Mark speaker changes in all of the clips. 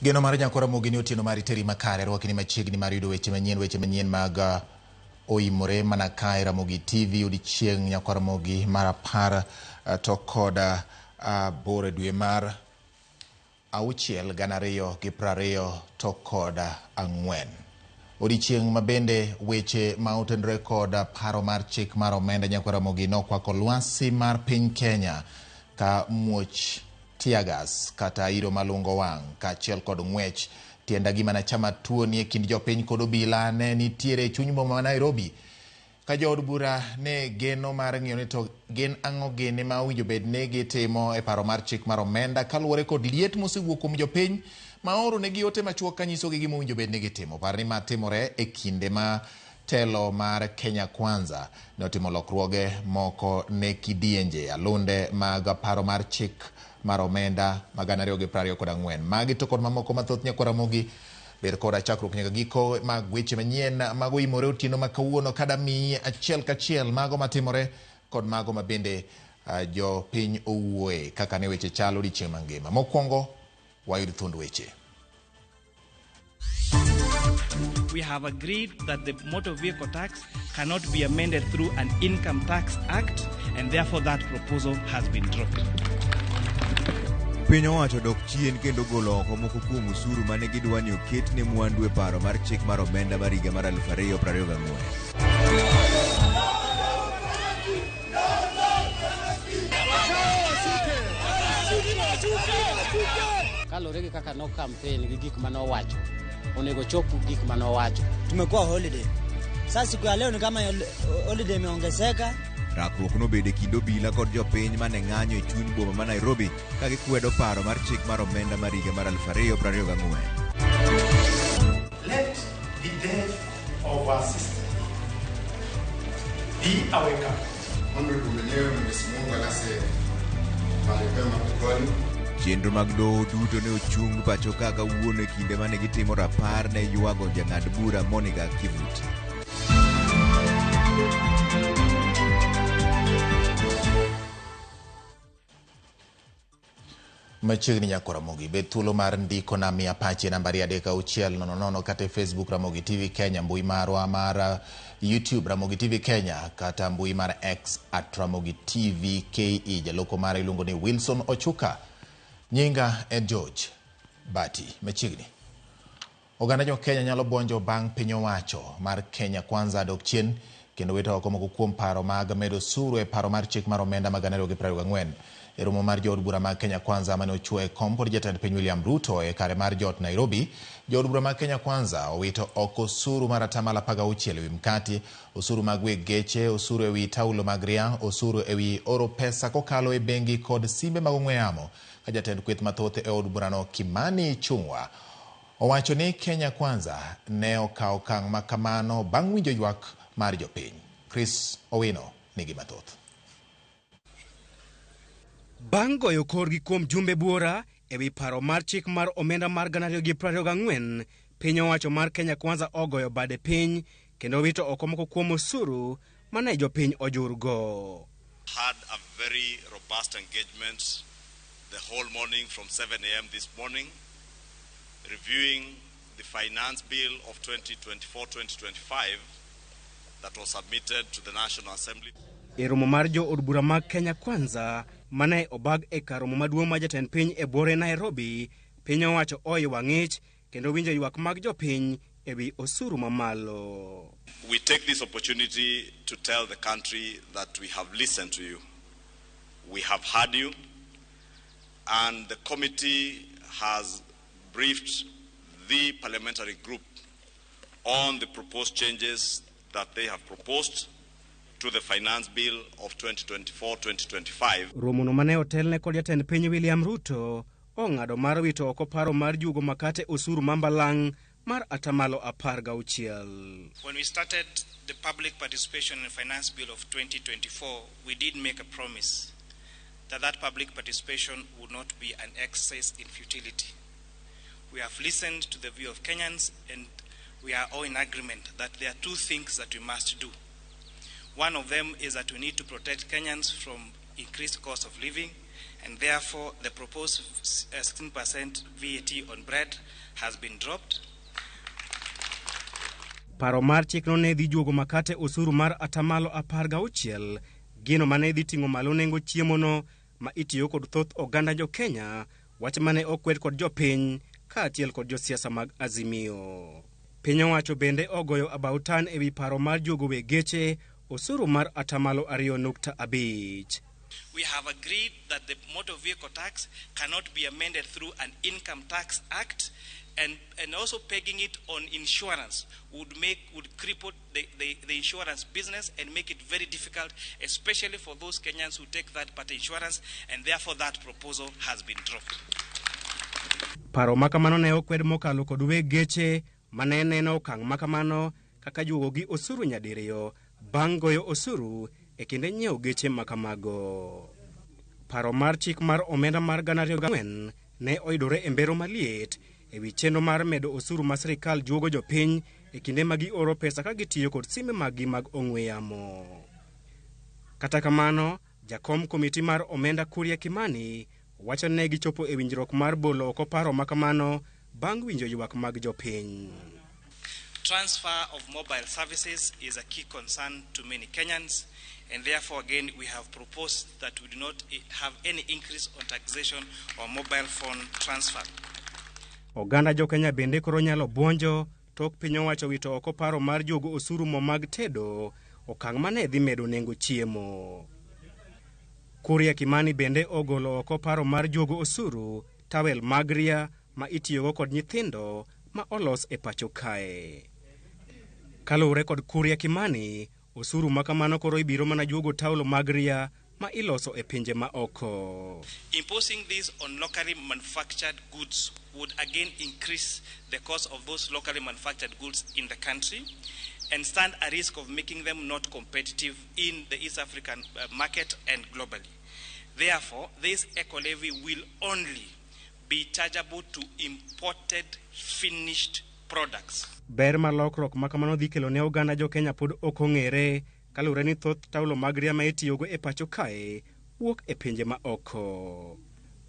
Speaker 1: Geno mar Nyako Ramogi ni otieno mar teri makare rwakni machiegni mar yudo weche manyien mag oimore mana kae Ramogi TV odiechieng' Nyako Ramogi mar 10 to kod 8 dwe mar 6 2024. Odiechieng' mabende weche ma otenore kod paro mar chik mar omenda Nyako Ramogi nokwako lwasi mar piny Kenya ka muoch tear gas kata iro malungo wang' kaachiel kod ng'wech tienda gima na chama tuo ni e kind jopiny kod obila ne nitiere e chuny boma ma Nairobi ka jood bura ne geno mar ng'iyo ni to gin ang'o gini ma owinjo bed ni gitimo e paro mar chik mar omenda kaluwore kod liet mosewuok kuom jopiny ma oro negi ote machuok kanyisogi gima owinjo bed ni gitimo. Par ni ma timore e kinde ma telo mar Kenya Kwanza ne otimo lokruoge moko ne kidienje alunde mag paro mar chik mar omenda mag 2024. Magi to kod mamoko mathoth Nyako Ramogi ber koda chakruok nyaka giko mag weche manyien mago imore otieno ma kawuono kada miyi achiel kachiel mago matimore kod mago mabende jopiny owuoye kaka ne weche chalo odiechieng' mangima. Mokwongo wayud thuond weche.
Speaker 2: We have agreed that the motor vehicle tax cannot be amended through an income tax act, and therefore that proposal has been dropped.
Speaker 3: Piny owacho dok chien kendo golo oko moko kuom osuru mane gidwa ni oket ne mwandu e paro mar chik mar omenda mar higa mar 2024.
Speaker 4: Kaluwore gi kaka no campaign gi gik manowacho, onego chop gik manowacho.
Speaker 5: Tumekuwa holiday. Sasa siku ya leo ni kama holiday imeongezeka.
Speaker 3: Rakruok nobedo e kind obila kod jopiny mane ng'anyo e chuny boma ma Nairobi ka gikwedo paro mar chik mar omenda mar higa mar 2024.
Speaker 6: Let the death of our sister be a wake-up.
Speaker 7: Honorable mwenyewe Mwenyezi Mungu alase mahali pema peponi.
Speaker 3: Chenro mag doho duto ne ochung pacho ka kawuono e kinde mane gitimo rapar ne ywago jang'ad bura Monica Kivuti.
Speaker 1: Machiegni Nyako Ramogi, bed thuolo mar ndiko na miya pachi e nambari 3600 kata e Facebook Ramogi TV Kenya, mbui marwa mar YouTube Ramogi TV Kenya kata mbui mar X at Ramogi TV KE. Jaloko mara iluongo ni Wilson Ochuka. Nyinga en George Bati. Machiegni. Oganda jo Kenya nyalo buonjo bang' piny owacho mar Kenya Kwanza dok chien kendo wito oko moko kuom paro mag medo osuru e paro mar chik mar omenda mag 2024. E romo mar jood bura mag Kenya Kwanza mane ochuo e kom kod jatend piny William Ruto e kare mar jot Nairobi, jood bura mag Kenya Kwanza owito oko osuru mar 16% ewi mkati, osuru mag weg geche, osuru ewi taulo mag ria, osuru ewi oro pesa kokalo e bengi kod simbe mag ong'we yamo. Ka jatend kweth mathoth e od burano Kimani Ichung'wa owacho ni Kenya Kwanza ne okawo okang' ma kamano bang' winjo ywak mar jopiny. Chris Owino nigi mathoth.
Speaker 2: Bang' goyo korgi kuom jumbe buora ewi paro mar chik mar omenda mar 2024, piny owacho mar Kenya Kwanza ogoyo bade piny kendo wito oko moko kuom osuru mane jopiny ojurgo.
Speaker 8: Had a very robust engagement the whole morning from 7 a.m. this morning, reviewing the finance bill of 2024-2025 that was submitted to the National Assembly.
Speaker 2: E romo mar jo od bura mag Kenya Kwanza mane obag e kar romo maduong' ma jatend piny e buore Nairobi, piny owacho oiwa ng'ich kendo winjo ywak mag jopiny ewi osuru mamalo.
Speaker 8: We take this opportunity to tell the country that we have listened to you. We have heard you, and the committee has briefed the parliamentary group on the proposed changes that they have proposed to the finance bill of 2024-2025.
Speaker 2: Romono mane otelne kod jatend piny William Ruto ong'ado mar wito oko paro mar juogo makate osuru mambalang' mar 16%.
Speaker 9: When we started the public participation in the finance bill of 2024, we did make a promise that that public participation would not be an exercise in futility. We have listened to the view of Kenyans, and we are all in agreement that there are two things that we must do. One of them is that we need to protect Kenyans from increased cost of living, And therefore, the proposed 16% VAT on bread has been dropped.
Speaker 2: Paro mar chikno ne dhi juogo makate osuru mar atamalo 16, gino mane dhi ting'o malo nengo chiemono ma itiyo kod thoth oganda jo Kenya, wach mane okwed kod jopiny kaachiel kod josiasa mag Azimio. Piny owacho bende ogoyo abautan ewi paro mar juogo weg geche osuru mar atamalo 2.5.
Speaker 9: We have agreed that the motor vehicle tax cannot be amended through an income tax act, and also pegging it on insurance would cripple the insurance business and make it very difficult, especially for those Kenyans who take that party insurance, and therefore that proposal has been dropped.
Speaker 2: Paro makamano ne okwed mokalo kod weg geche mane neno okang' makamano kaka juogo gi osuru nyadiriyo bang' goyo osuru e kinde nyiewo geche makamago. Paro mar chik mar omenda mar 2004 ne oyudore e mbero maliet ewi chenro mar medo osuru ma sirikal juogo jopiny e kinde ma gioro pesa ka gitiyo kod sime maggi mag ong'we yamo. Kata kamano, jakom komiti mar omenda Kuria Kimani wacho ne gichopo e winjruok mar bolo oko paro makamano bang' winjo ywak mag jopiny.
Speaker 9: Transfer of mobile services is a key concern to many Kenyans, and therefore again we have proposed that we do not have any increase on taxation or mobile phone transfer.
Speaker 2: Oganda jo Kenya bende koro nyalo buonjo tok piny owacho wito oko paro mar juogo osuru mo mag tedo, okang' mane dhi medo nengo chiemo. Kuria Kimani bende ogolo oko paro mar juogo osuru tawel mag ria ma itiyogo kod nyithindo ma olos e pacho kae. Kaluwore kod Kuria Kimani, osuru makamano koro ibiro mana juogo taulo mag ria ma iloso e pinje ma oko.
Speaker 9: Imposing this on locally manufactured goods would again increase the cost of those locally manufactured goods in the country and stand a risk of making them not competitive in the East African market and globally. Therefore, this eco levy will only be chargeable to imported finished products.
Speaker 2: Ber mar lokruok makamano dhi kelo ne oganda jo Kenya pod ok ong'ere kaluwore ni thoth taulo mag ria ma itiyogo e pacho kae wuok e pinje ma oko.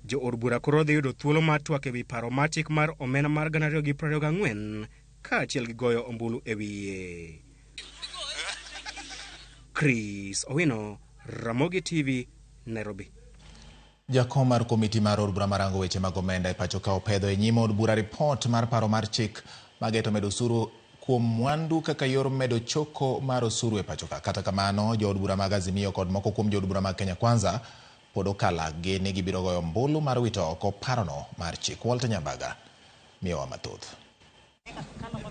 Speaker 2: Jo od bura koro dhi yudo thuolo mar twak ewi paro mar chik mar omenda mar 2024 kaachiel gi goyo ombulu e wiye. Chris Owino, Ramogi TV, Nairobi.
Speaker 1: Jakom mar komiti mar od bura marango weche mag omenda e pacho ka opedho e nyim od bura ripot mar paro mar chik mageto medo osuru kuom mwandu kaka yor medo choko mar osuru e pacho ka. Kata kamano, jood bura mag Azimio kod moko kuom jood bura mag Kenya Kwanza pod okalagi ni gibiro goyo ombulu mar wito oko parono mar chik. Walter Nyambaga miyowa mathoth.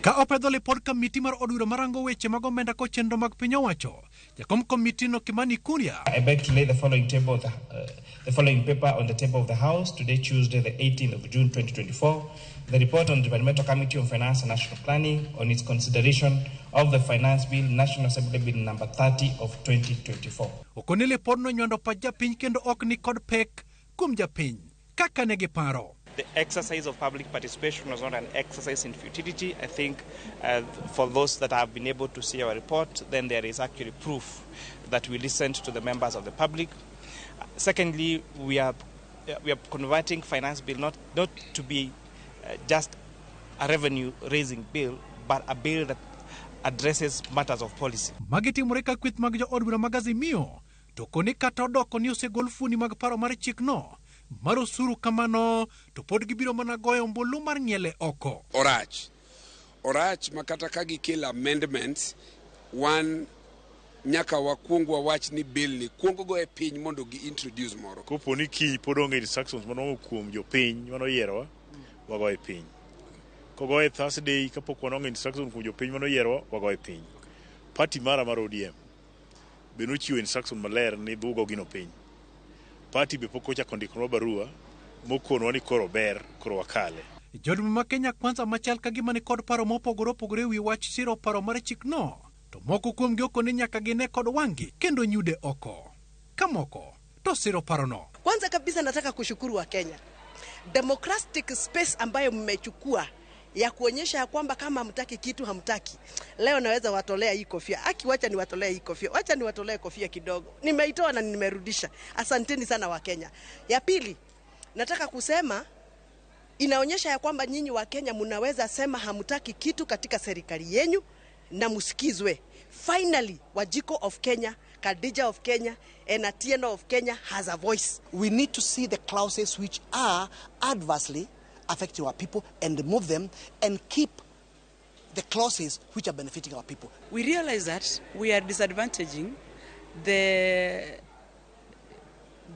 Speaker 10: Ka opedho lipod komiti mar od bura marango weche mag omenda kod chenro mag piny owacho, jakom komiti no Kimani Kuria.
Speaker 9: I beg to lay the following table the following paper on the table of the House today, Tuesday, the 18th of June 2024. The report on the Departmental Committee on Finance and National Planning on its consideration of the Finance Bill, National Assembly Bill number 30 of 2024.
Speaker 10: Okoni lipodno nywando pach japiny kendo ok ni kod pek kuom japiny kaka ne giparo.
Speaker 9: The exercise of public participation was not an exercise in futility. I think for those that have been able to see our report, then there is actually proof that we listened to the members of the public. Secondly, we are converting finance bill not to be just a revenue-raising bill, but a bill that addresses matters of policy.
Speaker 10: Magi timore ka kweth mag jo od bura mag Azimio to koni kata odoko ni osegol fuoni mag paro mar chikno mar osuru kamano to pod gibiro mana goyo ombulu mar ng'iele oko.
Speaker 7: Orach ma kata ka gikelo amendments, wan nyaka wakuong wawach ni bill ni kuong go e piny mondo gi introduce moro.
Speaker 11: Kopo ni kiny pod onge instructions manongo kuom jopiny manoyierowa, wagoye piny. Kogoye Thursday kapok wanongo instruction kuom jopiny manoyierowa, wagoye piny. Party mara mar ODM be nochiwo instruction maler ni dhugo gino piny. Party be pok ochako ndikonwa barua mokonwa ni koro ber, koro wakale.
Speaker 10: Jood ma Kenya Kwanza machal ka gima ni kod paro mopogore opogore ewi wach siro paro mar chikno, to moko kuomgi okoni nyaka gine kod wang'gi kendo nyude oko. Ka moko to siro parono.
Speaker 12: Kwanza kabisa nataka kushukuru wa Kenya. Democratic space ambayo mmechukua ya kuonyesha ya kwamba kama hamtaki kitu hamtaki. Leo naweza watolea hii kofia. Aki, wacha niwatolee hii kofia, wacha niwatolee kofia kidogo. Nimeitoa na nimerudisha. Asanteni sana Wakenya. Ya pili, nataka kusema inaonyesha ya kwamba nyinyi Wakenya mnaweza sema hamtaki kitu katika serikali yenyu na musikizwe. Finally, Wajiko of Kenya, Khadija of Kenya, and Atieno of Kenya has a voice.
Speaker 13: We need to see the clauses which are adversely affecting our people and remove them and keep the clauses which are benefiting our people.
Speaker 14: We realize that we are disadvantaging the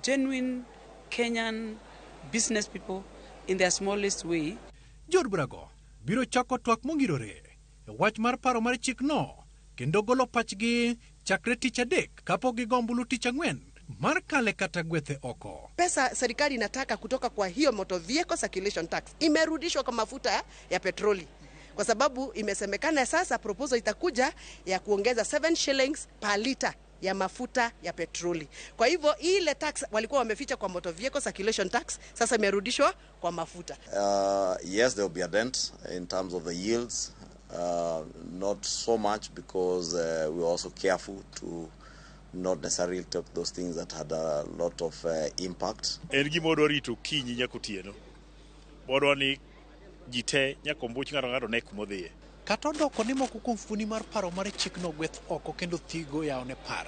Speaker 14: genuine Kenyan business people in their smallest way.
Speaker 10: Jood burago biro chako twak mongirore e wach mar paro mar chikno kendo golo pachgi chakre tich adek kapok gigo ombulu tich ang'wen mar kale kata gwethe oko.
Speaker 12: Pesa serikali inataka kutoka kwa hiyo motor vehicle circulation tax imerudishwa kwa mafuta ya petroli, kwa sababu imesemekana sasa proposal itakuja ya kuongeza 7 shillings per liter ya mafuta ya petroli. Kwa hivyo ile tax walikuwa wameficha kwa motor vehicle circulation tax sasa imerudishwa kwa mafuta.
Speaker 8: Yes, there will be a dent in terms of the yields, not so much because we were also careful to not necessarily take those things that had a lot of impact.
Speaker 11: En gima wadwa rito okinyi nyaka otieno. Wadwa ni ji te nyaka ombuch ng'ato ng'ato ne kuma odhiye.
Speaker 10: Kata odoko ni moko kuom funi mar paro mar chikno gweth oko kendo thigo yawo ne par.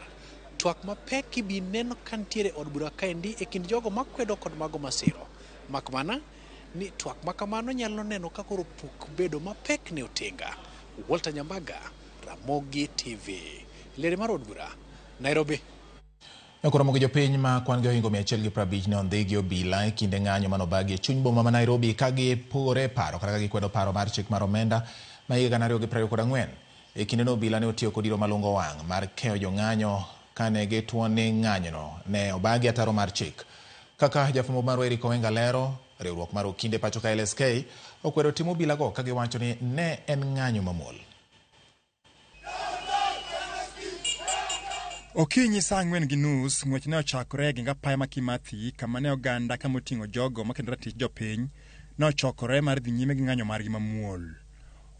Speaker 10: Twak mapek ibi neno ka nitiere od bura kaendi e kind jogo makwedo kod mago masiro. Mak mana ni twak makamano nyalo neno ka koro puk bedo mapek ne otenga. Walter Nyambaga, Ramogi TV. Lere mar od bura, Nairobi.
Speaker 1: Nyakoromo gi jopiny ma kwan gi ohingo 150 ne ondhi gi obila e kinde ng'anyo manobagi e chuny boma ma Nairobi ka gipogore paro kata ka gikwedo paro mar chik mar omenda ma higa 2024. E kindeno obila ne otiyo kod iro malungo wang' mar keyo jong'anyo kane gituo ni ng'anyono ne obagi ataro mar chik. Kaka jafwambo marwa Eric Owenga lero, riwruok mar okinde pacho ka LSK okwedo timo obilago ka giwacho ni ne en ng'anyo mamuol.
Speaker 15: Okinyi saa 4:30 ng'wech ne ochakore e geng apaya ma Kimathi kama ne oganda kama oting'o jogo makendo ratich jopiny ne ochokore mar dhi nyime gi ng'anyo margi mamuol.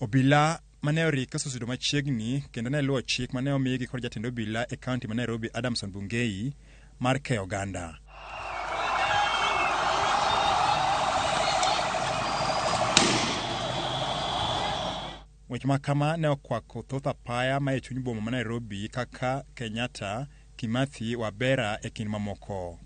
Speaker 15: Obila mane orike osesudo machiegni kendo ne luwo chik mane omigi kod jatend obila e kaunti ma Nairobi Adamson Bungei mar keyo oganda. Weche ma kama ne okwako thoth apaya ma e chuny boma ma Nairobi kaka Kenyatta, Kimathi, Wabera e kind mamoko.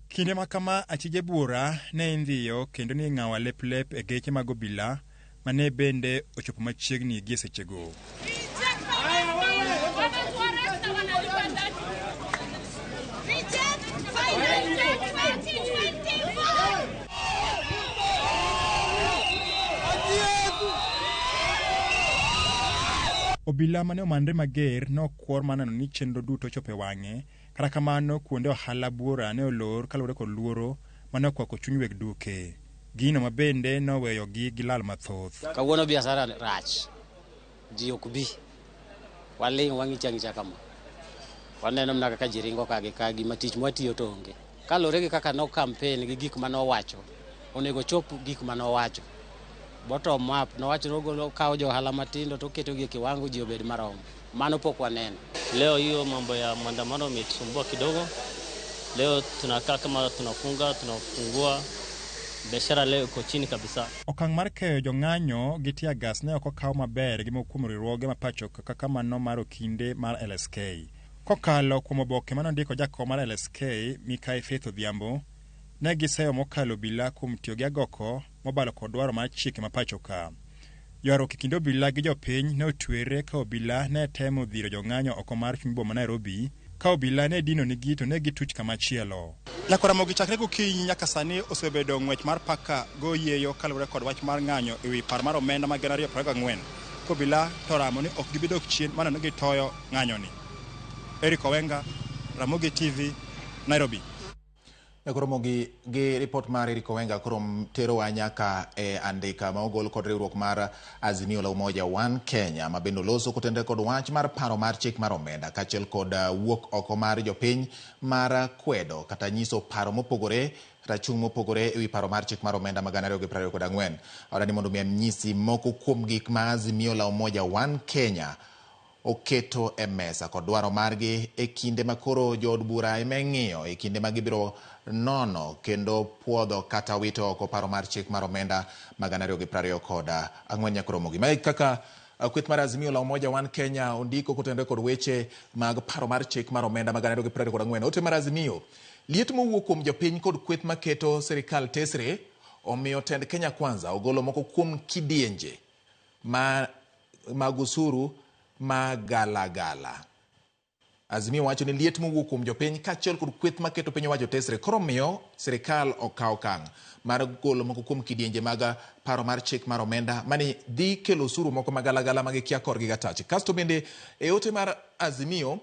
Speaker 15: Kinde ma kama achije buora ne indhiyo kendo ne ing'awo lep lep e geche mag obila mane bende ochopo machiegni gi e sechego. Obila mane omanre mager ne okwor mar neno ni chenro duto ochopo e wang'e, kata kamano kuonde ohala buora ne olor kaluwore kod luoro mane okwako chuny weg duke. Gino ma bende noweyogi gi lal mathoth.
Speaker 4: Kawuono biashara rach, ji ok bi, waling' wang'icho ang'icha kama. Waneno mana kaka ji ringo ka gi ka, gima tich mwatiyo to onge. Kaluwore gi kaka no campaign gi gik manowacho, onego chop gik manowacho. Bottom up, nowacho ni ogolo kawo jo ohala matindo to oketogi e kiwango ji obed marom. Mano pok waneno.
Speaker 16: Leo hiyo mambo ya maandamano imetusumbua kidogo. Leo tunakaa kama tunafunga, tunafungua. Biashara leo iko chini kabisa.
Speaker 15: Okang' mar keyo jong'anyo gi tear gas ne ok okaw maber gi moko kuom riwruoge ma pacho kaka mano mar okinde mar LSK. Kokalo kuom oboke mane ondiko jakom mar LSK Mikai Faith Odhiambo, ne giseyo mokalo obila kuom tiyo gi agoko mobalo kod dwaro mar chike ma pacho ka. Ywaruok e kind obila gi jopiny ne otwere ka obila ne temo dhiro jong'anyo oko mar chuny boma Nairobi, ka obila ne dino nigi to ne gituch kamachielo. Ramogi chakre gokinyi nyaka sani osebedo ng'wech mar paka go yieyo kaluwore kod wach mar ng'anyo e wi par mar omenda mag 2024. Kobila to oramo ni ok gibi dok chien maneno ni gitoyo ng'anyoni. Eric Owenga, Ramogi TV, Nairobi.
Speaker 1: Koro mogi gi ripot mar Eric Owenga koro terowa nyaka e andika ma ogol kod riwruok mar Azimio la Umoja One Kenya ma bende oloso kotenore kod wach mar paro mar chik mar omenda kaachiel kod wuok oko mar jopiny mar kwedo kata nyiso paro mopogore kata chung' mopogore ewi paro mar chik mar omenda ma 2024. Adwani mondo mi anyisi moko kuom gik ma Azimio la Umoja One Kenya oketo e mesa kod dwaro margi e kinde ma koro jood bura ema ing'iyo e kinde ma gibiro nono kendo puodho kata wito oko paro mar chik mar omenda ma 2024 nyaka romogi. Mae kaka kweth mar Azimio la Umoja One Kenya ondiko kotenore kod weche mag paro mar chik mar omenda ma 2024. Ote mar Azimio: liet mowuok kuom jopiny kod kweth maketo sirikal tesre omiyo tend Kenya Kwanza ogolo moko kuom kidienje mag osuru ma galagala. Azimio wacho ni liet mowuok kuom jopiny kaachiel kod kweth maketo piny owacho tesre koro miyo sirikal okawo okang' mar golo moko kuom kidienje mag paro mar chik mar omenda mane dhi kelo osuru moko magalagala ma gikia korgi gatach. Kasto bende e ote mar Azimio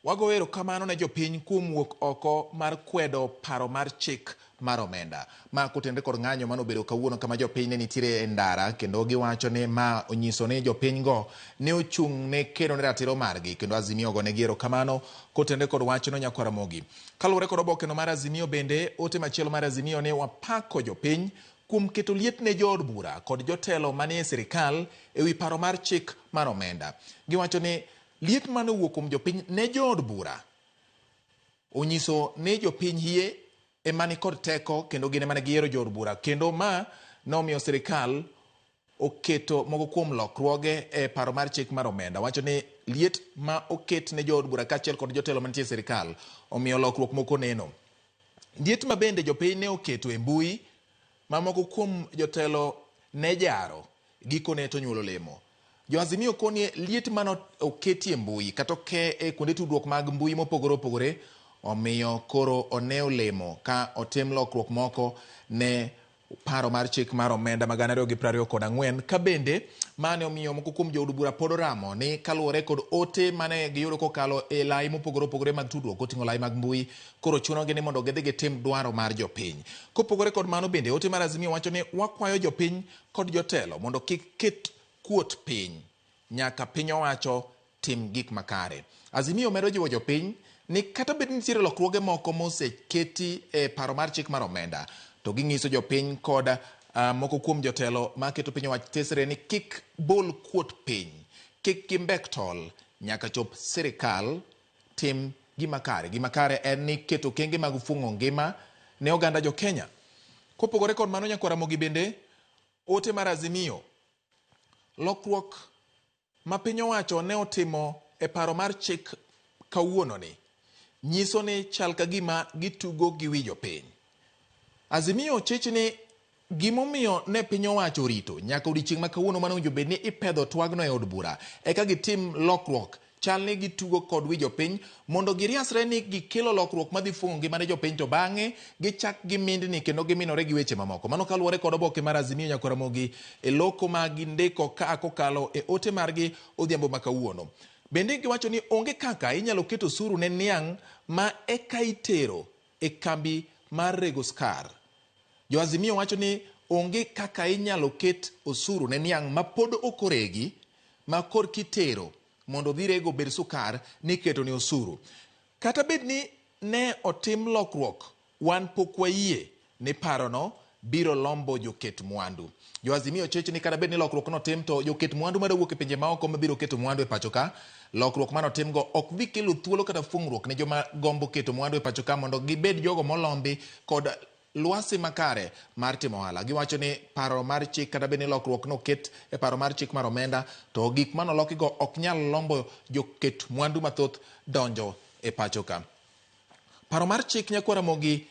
Speaker 1: wago erokamano ne jopiny kuom wuok oko mar kwedo paro mar chik mar omenda. Ma kotenore kod ng'anyo manobedo kawuono kama jopiny ne nitiere e ndara kendo giwacho ni ma onyiso ni jopiny go ne ochung' ne kedo ne ratiro margi kendo Azimio ogonegi erokamano kotenore kod wachno nyakwar Ramogi. Kaluwore kod obokeno mar Azimio bende ote machielo mar Azimio ne wapako jopiny kuom keto liet ne jood bura kod jotelo manie sirikal ewi paro mar chik mar omenda. Giwacho ni liet mane owuok kuom jopiny ne jood bura onyiso ni jopiny hie ema nikod teko kendo gin ema ne giyiero jood bura kendo ma nomiyo sirikal oketo moko kuom lokruoge e paro mar chik mar omenda. Wacho ni liet ma oket ne jood bura kaachiel kod jotelo mantie e sirikal omiyo lokruok moko neno. Liet ma bende jopiny ne oketo e mbui ma moko kuom jotelo ne jaro gikone to nyuolo lemo. Jo Azimio koni liet mane oketie mbui kata oke e kuonde tudruok mag mbui mopogore opogore omiyo koro one olemo ka otim lokruok moko ne paro mar chik mar omenda ma 2024 ka bende mane omiyo moko kuom jood bura pod oramo ni kaluwore kod ote mane giyudo kokalo e lai mopogore opogore mag tudruok koting'o lai mag mbui koro chunogi ni mondo gidhi gitim dwaro mar jopiny. Kopogore kod mano bende ote mar Azimio wacho ni wakwayo jopiny kod jotelo mondo kik ket kuot piny nyaka piny owacho tim gik makare. Azimio medo jiwo jopiny ni kata bed ni nitiere lokruoge moko moseketi e paro mar chik mar omenda to ging'iso jopiny kod moko kuom jotelo maketo piny owach tesre ni kik bol kuot piny, kik gimbek tol nyaka chop sirikal tim gima kare. Gima kare en ni keto okenge mag fuong'o ngima ne oganda jo Kenya. Kopogore kod mano nyakwar Ramogi bende ote mar Azimio lokruok ma piny owacho ne otimo e paro mar chik kawuononi nyiso ni chal ka gima gitugo gi wi jopiny. Azimio chich ni gimomiyo ne piny owacho orito nyaka odiechieng' ma kawuono mane owinjo bed ni ipedho twagno e od bura eka gitim lokruok chal ni gitugo kod wi jopiny mondo giriasre ni gikelo lokruok madhi fuong'o ngima ne jopiny to bang'e gichak gimindni kendo giminore gi weche mamoko. Mano kaluwore kod oboke mar Azimio nyakwar Ramogi e loko ma gindiko ka kokalo e ote margi odhiambo ma kawuono. Bende giwacho ni onge kaka inyalo ket osuru ne niang' ma eka itero e kambi mar rego skar. Jo Azimio wacho ni onge kaka inyalo ket osuru ne niang' ma pod ok oregi ma korki itero mondo odhi rego obed sukar ni iketo ne osuru. Kata bed ni ne otim lokruok, wan pok wayie ni parono biro lombo joket mwandu. Jo Azimio chich ni kata bed ni lokruok notim to joket mwandu madawuok e pinje maoko mabiro keto mwandu e pacho ka, lokruok manotimgo ok dhi kelo thuolo kata fuong'ruok ne joma gombo keto mwandu e pacho ka mondo gibed jogo molombi kod lwasi makare mar timo ohala. Giwacho ni paro mar chik kata bed ni lokruok noket e paro mar chik mar omenda to gik manolokigo ok nyal lombo joket mwandu mathoth donjo e pacho ka. Paro mar chik nyakwar Ramogi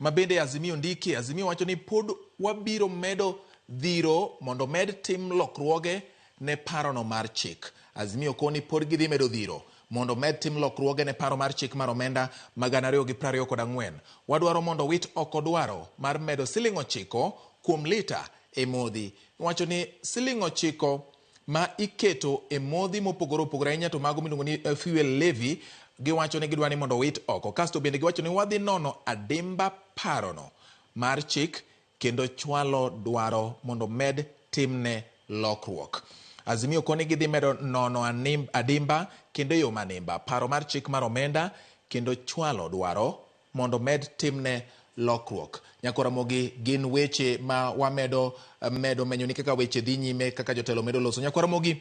Speaker 1: ma bende Azimio ndikie, Azimio wacho ni pod wabiro medo dhiro mondo med tim lokruoge ne parono mar chik. Azimio koni pod gidhi medo dhiro mondo med tim lokruoge ne paro mar chik mar omenda ma 2024. Wadwaro mondo wit oko dwaro mar medo siling 9 kuom lita e modhi. Wacho ni siling 9 ma iketo e modhi mopogore opogore ahinya to mago miluongo ni fuel levy giwacho ni gidwa ni mondo owit oko. Kasto bende giwacho ni wadhi nono adimba parono mar chik kendo chwalo dwaro mondo med timne lokruok. Azimio koni gidhi medo nono adimba kendo e yo manimba paro mar chik mar omenda kendo chwalo dwaro mondo med timne lokruok. Nyakwaramogi gin weche ma wamedo medo menyo ni kaka weche dhi nyime kaka jotelo medo loso. Nyakwaramogi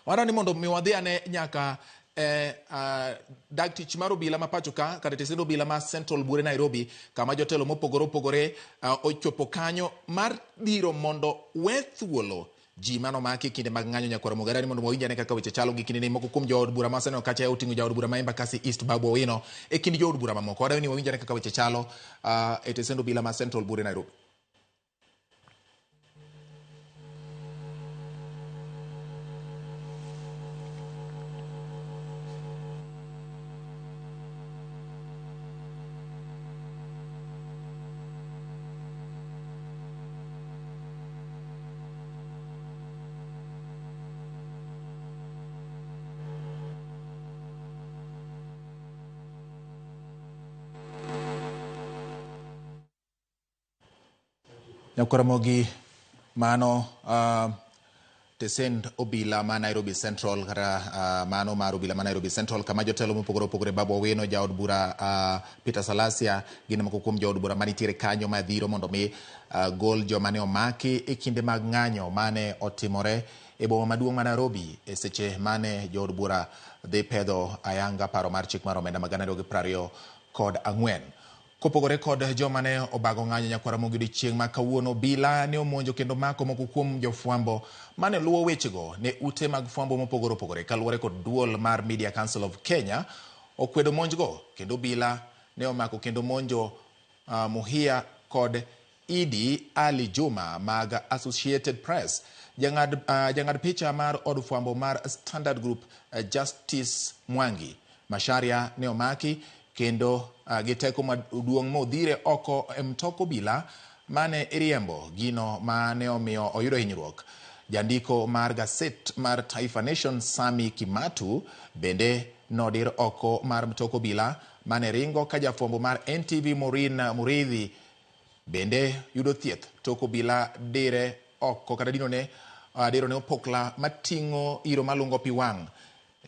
Speaker 1: wadwa ni mondo mi wadhi ane nyaka dag tich mar obila ma pacho ka kata tesend obila ma Central Buore Nairobi kama jotelo mopogore opogore ochopo kanyo mar biro mondo we thuolo ji manomaki e kinde mag ng'anyo. Nyakwaramogi adwa ni mondo wawinj ane kaka weche chalo gi kindeni. Moko kuom jood bura maseneno kacha oting'o jaod bura ma Embakasi East Babu Owino e kind jood bura mamoko. Wadwa ni wawinj ane kaka weche chalo e tesend obila ma Central Buore Nairobi. Nyakwaramogi mano tesend obila ma Nairobi Central kata mano mar obila ma Nairobi Central kama jotelo mopogore opogore Babu Owino, jaod bura Peter Salasya gin moko kuom jood bura manitiere kanyo madhiro mondo mi gol joma ne omaki e kinde mag ng'anyo mane otimore e boma maduong' ma Nairobi e seche mane jood bura dhi pedho ayanga paro mar chik mar omenda mag 2024. Kopogore kod joma ne obago ng'anyo Nyakwaramogi odiochieng' ma kawuono, obila ne omonjo kendo mako moko kuom jofwambo mane luwo wechego ne ute mag fwambo mopogore opogore. Kaluwore kod duol mar Media Council of Kenya okwedo monjgo kendo obila ne omako kendo monjo Muhia kod Idi Ali Juma mag Associated Press. Jang'ad picha mar od fwambo mar Standard Group Justice Mwangi Macharia ne omaki kendo gi teko maduong' modhire oko e mtok obila mane iriembo gino mane omiyo oyudo hinyruok. Jandiko mar gaset mar Taifa Nation Sami Kimatu bende nodir oko mar mtok obila mane ringo ka jafwambo mar NTV Maureen Muridhi bende yudo thieth tok obila dire oko kata dinone dirone opokla mating'o iro malungo pi wang'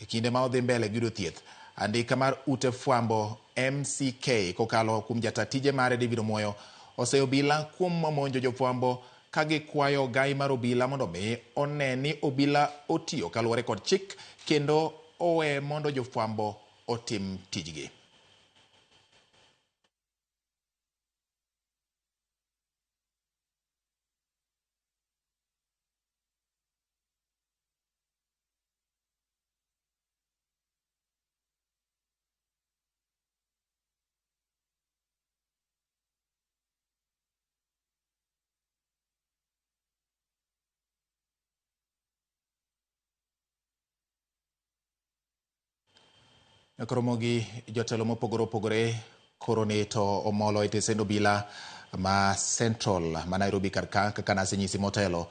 Speaker 1: e kinde ma odhi mbele gi yudo thieth. Andika mar ute fwambo MCK kokalo kuom jata tije mare David Omoyo oseyo obila kuom monjo jofwambo ka gikwayo gai mar obila mondo mi one ni obila otiyo kaluwore kod chik kendo owe mondo jofwambo otim tijgi. Koromogi jotelo mopogore opogore koro ni to omolo e tesend obila ma Central ma Nairobi kar ka kaka nasenyisi motelo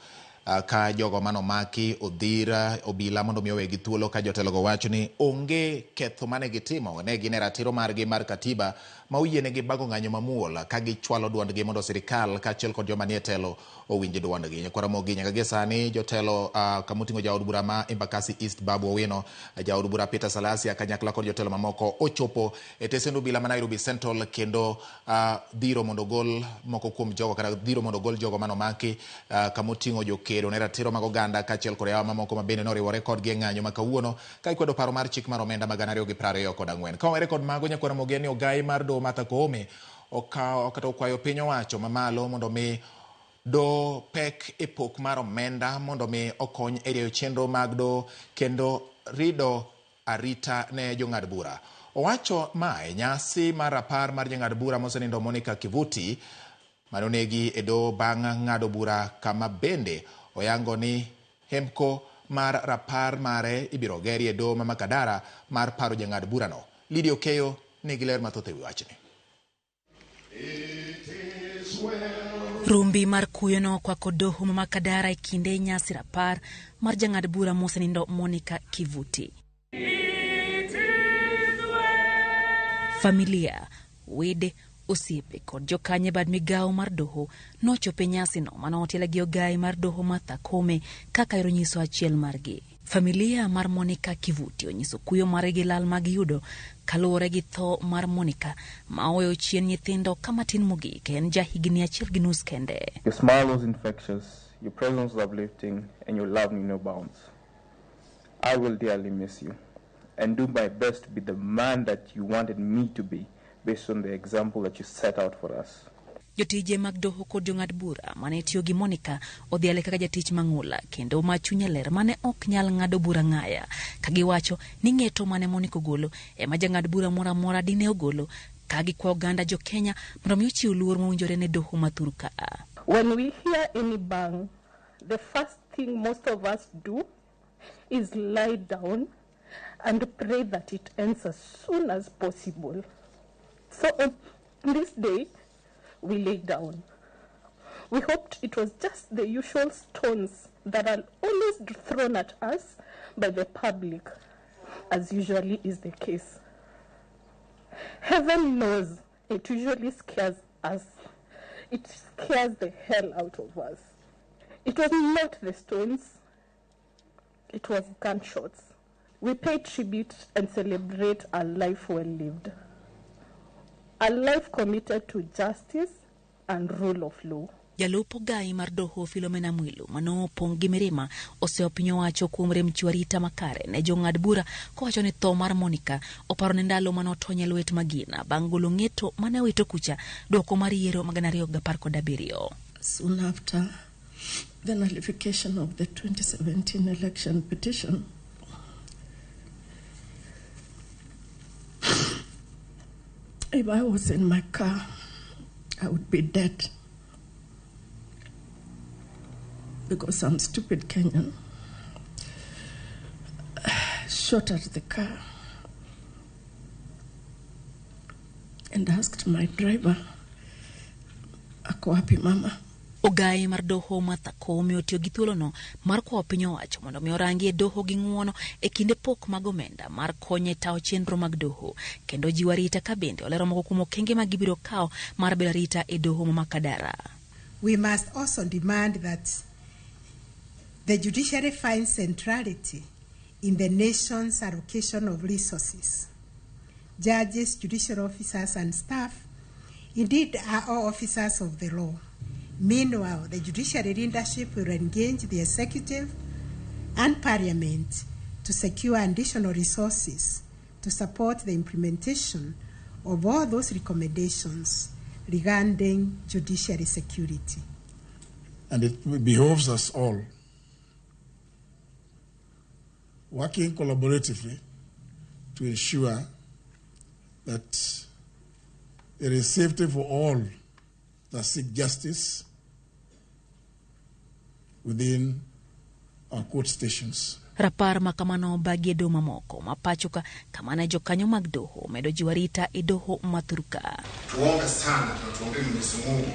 Speaker 1: ka jogo manomaki odhir obila mondo mi owegi thuolo ka jotelogo wacho ni onge ketho mane gitimo ne gin e ratiro margi mar katiba ma oyienegi bago ng'anyo mamuol ka gichwalo duondgi mondo sirikal kaachiel kod joma nie telo owinj duondgi. Nyakwaramogi nyaka gie sani jotelo kamoting'o jaod bura ma Embakasi East Babu Owino, jaod bura Peter Salasya kanyakla kod jotelo mamoko ochopo e tesend obila ma Nairobi Central kendo dhiro mondo ogol moko kuom jogo kata dhiro mondo ogol jogo manomaki kamoting'o jokedo ne ratiro mag oganda kaachiel kod yawa mamoko ma bende noriwore kodgi e ng'anyo ma kawuono ka ikwedo paro mar chik mar omenda mag 2024. Ka owere kod mago Nyakwaramogi en ni ogai mar doho Martha Koome okawo kata okwayo piny owacho mamalo mondo mi do pek e pok mar omenda mondo mi okony e rieyo chenro mag doho kendo rido arita ne jong'ad bura. Owacho mae nyasi mar rapar mar jang'ad bura mosenindo Monica Kivuti mane onegi e doho bang' ng'ado bura kama bende oyango ni hemko mar rapar mare ibiro geri e doho ma Makadara mar paro jang'ad burano. Lydia Okeyo nigi ler mathoth e wi wachni.
Speaker 17: Rumbi mar kuyo nokwako doho ma Makadara e kinde nyasi rapar mar jang'ad bura mosenindo Monica Kivuti. Familia, wede, osiepe kod jokanye bad migawo mar doho nochopo e nyasino mane otiele gi ogai mar doho Martha Koome kaka ero nyiso achiel margi. Familia mar Monica Kivuti onyiso kuyo mare gi lal ma giyudo kaluwore gi tho mar Monica ma oweyo chien nyithindo ka matin mogik en ja higni 1.5 kende.
Speaker 18: Your smile was infectious, your presence was uplifting, and your love knew no bounds. I will dearly miss you and do my best to be the man that you wanted me to be based on the example that you set out for us.
Speaker 17: Jotije mag doho kod jong'ad bura mane tiyo gi Monica odhiale kaka jatich mang'ula kendo ma chunye ler mane ok nyal ng'ado bura ng'aya, ka giwacho ni ng'eto mane Monica ogolo ema jang'ad bura moro amora dine ogolo, ka gikwa oganda jo Kenya mondo mi ochiw luor mowinjore ne doho ma thur ka.
Speaker 19: When we hear any bang, the first thing most of us do is lie down and pray that it ends as soon as possible. So on this day, we lay down. We hoped it was just the usual stones that are always thrown at us by the public, as usually is the case. Heaven knows it usually scares us. It scares the hell out of us. It was not the stones, it was gunshots. We pay tribute and celebrate a life well lived, a life committed to justice and rule of law.
Speaker 17: Jalup ogai mar doho Philomena Mwilu mano opong' gi mirima oseyo piny owacho kuom rem chiwo arita makare ne jong'ad bura kowacho ni tho mar Monica oparo ne ndalo mane otony e lwet magina bang' golo ng'eto mane owito kucha dwoko mar yiero mag 2017.
Speaker 20: Soon after the nullification of the 2017 election petition, if I was in my car, I would be dead. Because some stupid Kenyan shot at the car and asked my driver, Ako wapi mama?
Speaker 17: Ogai mar doho Martha Koome otiyo gi thuolono mar kwayo piny owacho mondo mi orangi e doho gi ng'uono e kinde pok mag omenda mar konyo e tayo chenro mag doho kendo jiwo arita ka bende olero moko kuom okenge ma gibiro kawo mar bedo arita e doho ma Makadara.
Speaker 21: We must also demand that the judiciary finds centrality in the nation's allocation of resources. Judges, judicial officers, and staff, indeed, are all officers of the law. Meanwhile, the judiciary leadership will engage the executive and parliament to secure additional resources to support the implementation of all those recommendations regarding judiciary security.
Speaker 22: And it behoves us all, working collaboratively, to ensure that there is safety for all that seek justice within our court stations.
Speaker 17: Rapar ma kamano obagi e doho mamoko ma pacho ka kama ne jokanyo mag doho omedo jiwo arita e doho ma thurka.
Speaker 23: Tuombe sana na tuombe Mwenyezi Mungu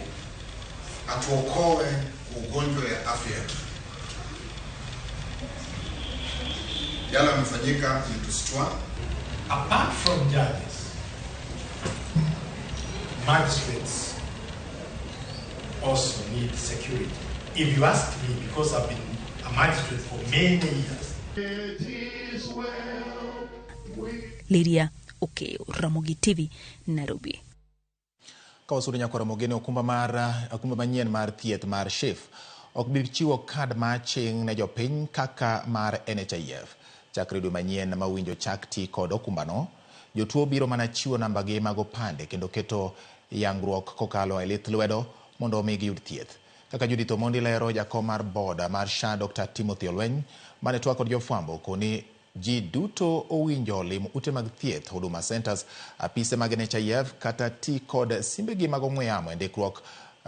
Speaker 23: atuokoe ugonjwa ya afya. Yale yamefanyika ilitustua.
Speaker 6: Apart from judges, magistrates also need security. If you ask me, because I've been a magistrate for many years.
Speaker 17: It is well Lydia Okeyo, Ramogi TV, Nairobi.
Speaker 1: Ka wasudo nyaka Ramogi ni okumba mar okumba manyien mar thieth mar SHIF ok bi chiwo kad ma aching' ne jopiny kaka mar NHIF. Chakre dwe manyien ma winjo chak ti kod okumbano, jotuo biro mana chiwo nambagi mag opande kendo keto yangruok kokalo e lith lwedo mondo omi giyud thieth. Kaka Judith Omondi lero, jakom mar board mar SHA Dr. Timothy Olweny mane twak kod jofwambo koni ji duto owinjo lim ute mag thieth, Huduma Centers, apise mag NHIF kata ti kod simbegi mag ong'we yamo e ndikruok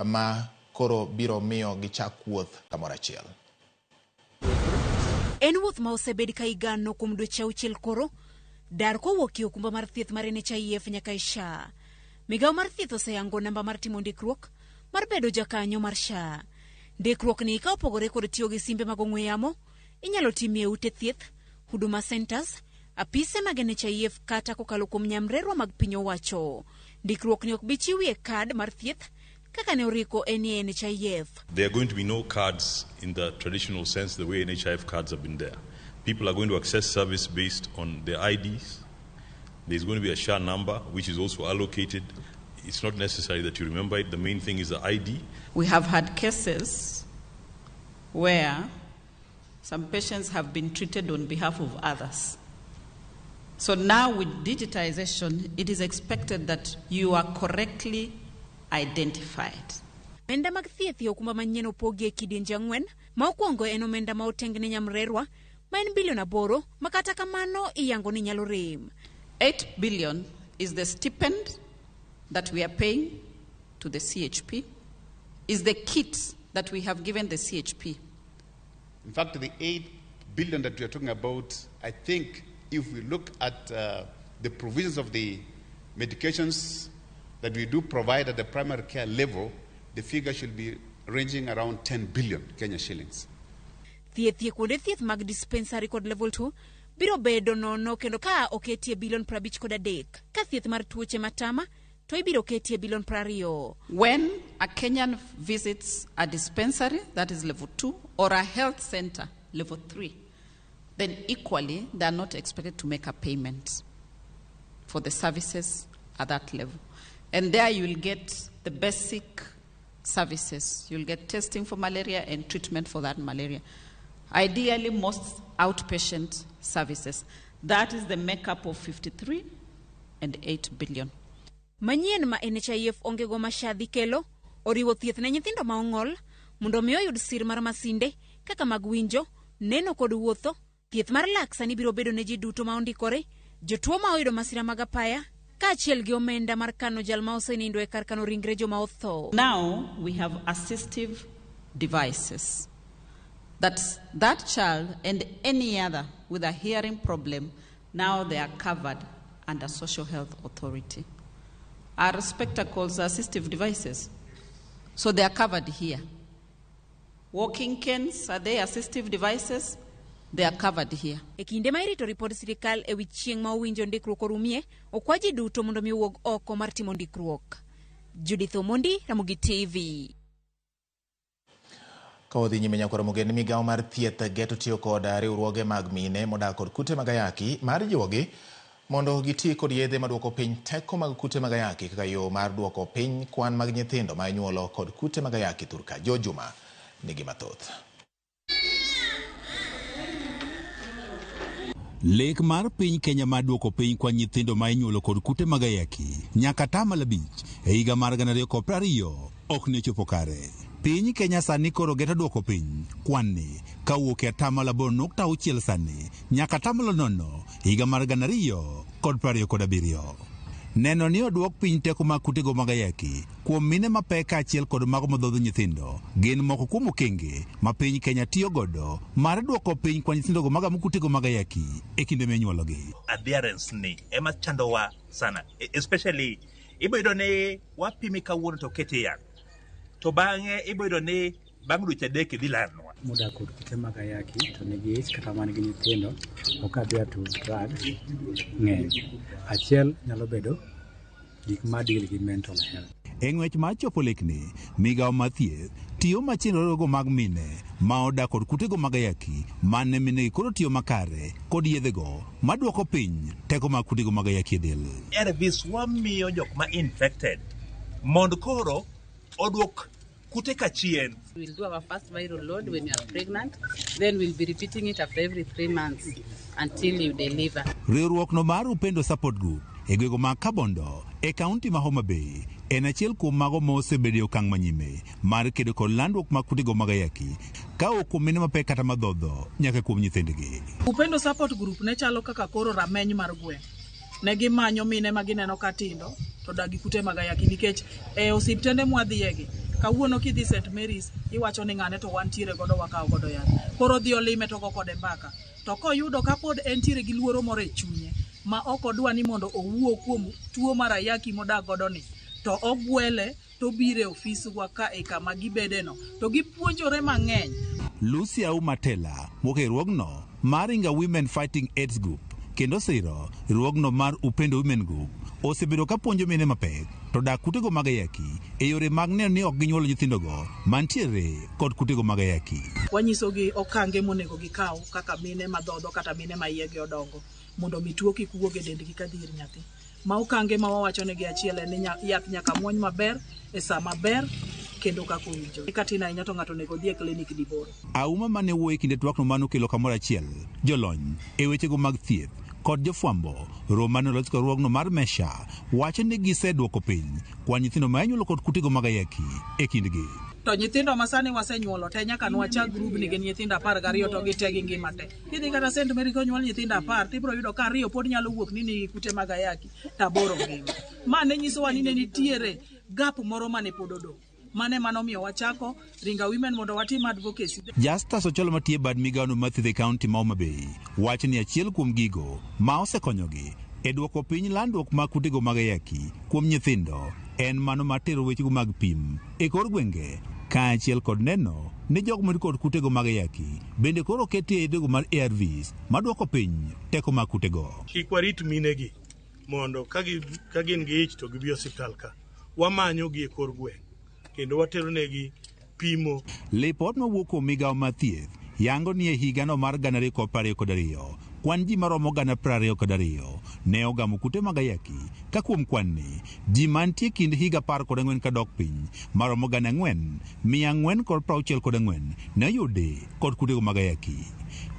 Speaker 1: ma koro biro miyo gichak wuoth kamoro achiel.
Speaker 24: En wuoth ma osebed ka igano kuom dweche 6 koro, dar kowuok e okumba mar thieth mar NHIF nyaka e SHA. Migawo mar thieth oseyango namba mar timo ndikruok mar bedo jakanyo mar SHA. Ndikruok ni ka opogore kod tiyo gi simbe mag ong'we yamo, inyalo timie ute thieth, Huduma Centers, Apise mag NHIF kata kokalo kuom nyamrerwa mag piny owacho. Ndikruok ni ok bi chiwie kad mar thieth kaka ne oriko en e NHIF.
Speaker 2: There are going to be no cards in the traditional sense, the way NHIF cards have been there. People are going to access service based on their IDs. There's going to be a SHA number, which is also allocated. It's not necessary that you remember it. The main thing is the ID.
Speaker 14: We have had cases where some patients have been treated on behalf of others. So now with digitization, it is expected that you are correctly identified.
Speaker 24: Omenda mag thieth e okumba manyien opogi e kidienje ang'wen. Ma okwongo en omenda ma oteng ne nyamrerwa ma en bilion 8 ma kata kamano iyango ni nyalo rem.
Speaker 14: 8 billion is the stipend that we are paying to the CHP, is the kit that we have given the CHP.
Speaker 3: In fact, the 8 billion that we are talking about, I think if we look at the provisions of the medications that we do provide at the primary care level, the figure should be ranging around 10 billion Kenya shillings.
Speaker 24: Thieth e kuonde thieth mag dispensary kod level 2 biro bedo nono kendo ka oketie bilion 53. Ka thieth mar tuoche matama to ibiro ketie bilion 20.
Speaker 14: When a Kenyan visits a dispensary, that is level 2, or a health center, level 3, then equally they are not expected to make a payment for the services at that level. And there you will get the basic services. You'll get testing for malaria and treatment for that malaria. Ideally, most outpatient services. That is the makeup of 53 and 8 billion.
Speaker 24: Manyien ma NHIF onge go ma SHA dhi kelo oriwo thieth ne nyithindo ma ong'ol mondo mi oyud sir mar masinde kaka mag winjo, neno kod wuotho. Thieth mar lak sani biro bedo ne ji duto ma ondikore, jotuo ma oyudo masira mag apaya, kaachiel gi omenda mar kano jal ma osenindo e kar kano ringre joma otho.
Speaker 14: Now we have assistive devices that child and any other with a hearing problem, now they are covered under Social Health Authority. Our spectacles are assistive devices, so they are covered here. Walking canes, are they assistive devices? They are covered here.
Speaker 24: E kinde ma irito ripod sirikal e wi chieng' ma owinjo ndikruok orumie, okwa ji duto mondo mi owuog oko mar timo ndikruok. Judith Omondi, Ramogi TV.
Speaker 1: Ka wadhi nyime nyakwar Ramogi, migawo mar thieth geto tiyo kod riwruoge mag mine modak kod kute mag ayaki mar jiwogi mondo giti kod yedhe maduoko piny teko mag kute mag ayaki kaka yo mar duoko piny kwan mag nyithindo ma inyuolo kod kute mag ayaki thurka. Jo Juma nigi mathoth.
Speaker 5: Lek mar piny Kenya mar duoko piny kwan nyithindo ma inyuolo kod kute mag ayaki nyaka 5% e higa mar 2020 ok ne ochopo kare. Piny Kenya sani koro geto duoko piny kwan ni kawuok e 8.6 sani nyaka 0 higa mar 2027. Neno ni oduok piny teko mag kutego mag ayaki kuom mine mapek kaachiel kod mago madhodho nyithindo gin moko kuom okenge ma piny Kenya tiyo godo mar duoko piny kwan nyithindogo magamo kutego mag ayaki e kinde minyuologi.
Speaker 9: Adherence ni ema chandowa sana, especially iboyudo ni wapimi kawuono to okete yath, to bang'e iboyudo ni bang' dweche 3 idhi lalnwa.
Speaker 25: Modak kod kute mag ayaki to nigi ich kata man gi nyithindo ok adhere to drugs ng'eny. Achiel nyalo bedo gik ma deal gi mental health.
Speaker 5: E ng'wech mar chopo lekni, migawo mar thieth tiyo machiegni go mag mine ma odak kod kutego mag ayaki mane minegi koro tiyo makare kod yedhego maduoko piny teko mag kutego mag ayaki e del.
Speaker 9: ARVs wamiyo jok ma infected mondo koro oduok kute ka chien.
Speaker 26: We'll do our first viral load when you are pregnant, then we'll be repeating it after every 3 months until you deliver.
Speaker 5: Riwruok no mar Upendo Support Group e gwenge mag Kabondo e kaunti ma Homa Bay en achiel kuom mago ma osebedo e okang' manyime mar kedo kod landruok mag kutego mag ayaki ka ok kuom mine mapek kata madhodho nyaka kuom nyithindgi.
Speaker 27: Upendo Support Group ne chalo kaka koro rameny mar gweng'. Ne gimanyo mine ma gineno ka tindo to dak gi kute mag ayaki nikech e osiptende mwadhiyegi kawuono kidhi St. Mary's iwacho ni ng'ane to wantiere godo wakawo godo yath. Koro odhi olime to go kode mbaka. To koyudo kapod entiere gi luoro moro e chunye ma ok odwa ni mondo owuo kuom tuo mar ayaki modak godo ni, to ogwele to biro e ofiswa ka e kama gibedeno to gipuonjore mang'eny.
Speaker 5: Lucia Umatela wuok e riwruogno mar Inga Women Fighting AIDS Group kendo siro riwruogno mar Upendo Women Group osebedo ka puonjo mine mapek to dak kutego mag ayaki e yore mag neno ni ok ginyuolo nyithindogo mantiere kod kutego mag ayaki.
Speaker 27: Wanyisogi okange monego gikaw kaka mine madhodho kata mine ma iyegi odongo mondo mi tuo kik wuog e dendgi kadhi ir nyathi. Ma okange ma wawachonegi achiel en ni yath nyaka muony maber e saa maber kendo kaka owinjore. Ka tin ahinya to ng'ato onego odhi e klinik diboro.
Speaker 5: Auma mane wuoyo e kinde twakno mane okelo kamoro achiel jolony e wechego mag thieth kod jofwambo romo mane olos kod riwruogno mar Mesha wacho ni giseduoko piny kwan nyithindo ma inyuolo kod kutego mag ayaki e kindgi.
Speaker 27: To nyithindo ma sani wasenyuolo te nyaka nwachak grubni gin nyithindo 12 to gite gi ngima te. Kidhi kata St. Mary konyuol nyithindo 10 tibiro yudo ka 2 pod nyalo wuok ni nigi kute mag ayaki to 8 ngima. Ma ne nyisowa ni ne nitiere gap moro mane pod odong'. Mane manomiyo wachako Ringa Women mondo watim advocacy.
Speaker 5: Justus Ochola matiyo e bad migawono mar thieth e kaunti ma Homa Bay wacho ni achiel kuom gigo ma osekonyogi e duoko piny landruok mag kutego mag ayaki kuom nyithindo en mano mar tero wechego mag pim e kor gwenge kaachiel kod neno ni jogo man kod kutego mag ayaki bende koro oketi e yedhego mar ARVs maduoko piny teko mag kutego.
Speaker 4: Kik warit minegi mondo ka gin gi ich to gibi osiptal ka. Wamanyogi e kor gweng' kendo wateronegi pimo.
Speaker 5: Lipot mawuok kuom migawo mar thieth yango ni e higano mar 2022 kwan ji maromo 22,000 ne ogamo kute mag ayaki ka kuom kwan ni ji mantie kind higa 14 kadok piny maromo 4,464 ne oyudi kod kutego mag ayaki.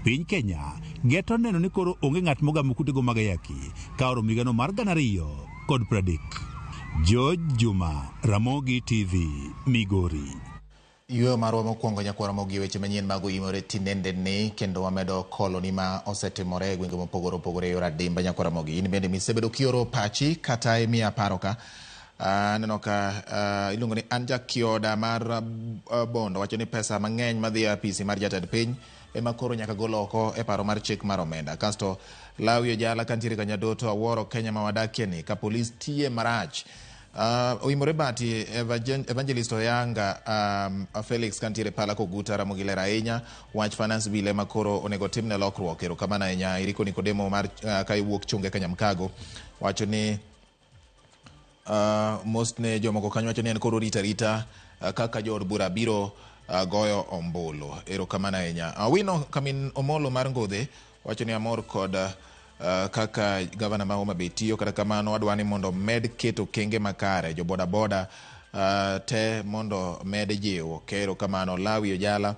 Speaker 5: Piny Kenya geto neno ni koro onge ng'at mogamo kutego mag ayaki ka oromo higano mar 2030. George Juma, Ramogi TV, Migori.
Speaker 1: Yueyo marwa mokwongo nyaka Ramogi weche manyien mag oimore tinende ni kendo wamedo koloni ma osetimore e gwenge mopogore opogore e yor adimba nyaka Ramogi. In bende misebedo kioro pachi kata imiya paro ka. Aneno ka iluongo ni Anja Kioda mar Bondo wacho ni pesa mang'eny madhi e apisi mar jatend piny ema koro nyaka gol oko e paro mar chik mar omenda. Kasto Lawi Ojala kantiere Kanyadoto awuoro Kenya ma wadakie ni ka polis tiye marach. Oimore Bati Evangelist Oyanga Felix kantiere Pala Koguta Ramogi ler ahinya wach finance bill ema koro onego timne lokruok. Erokamano ahinya. Iriko Nikodemo mar ka iwuok Chunge Kanyamkago wacho ni most ne jomoko kanyo wacho ni en koro rita rita kaka jood bura biro goyo ombulu. Erokamano ahinya. Awino Kamin Omolo mar Ngodhe wacho ni amor kod kaka gavana ma Homa Bay tiyo, kata kamano adwa ni mondo med keto kenge makare jo boda boda te mondo med jiwo. Erokamano. Lawi Ojala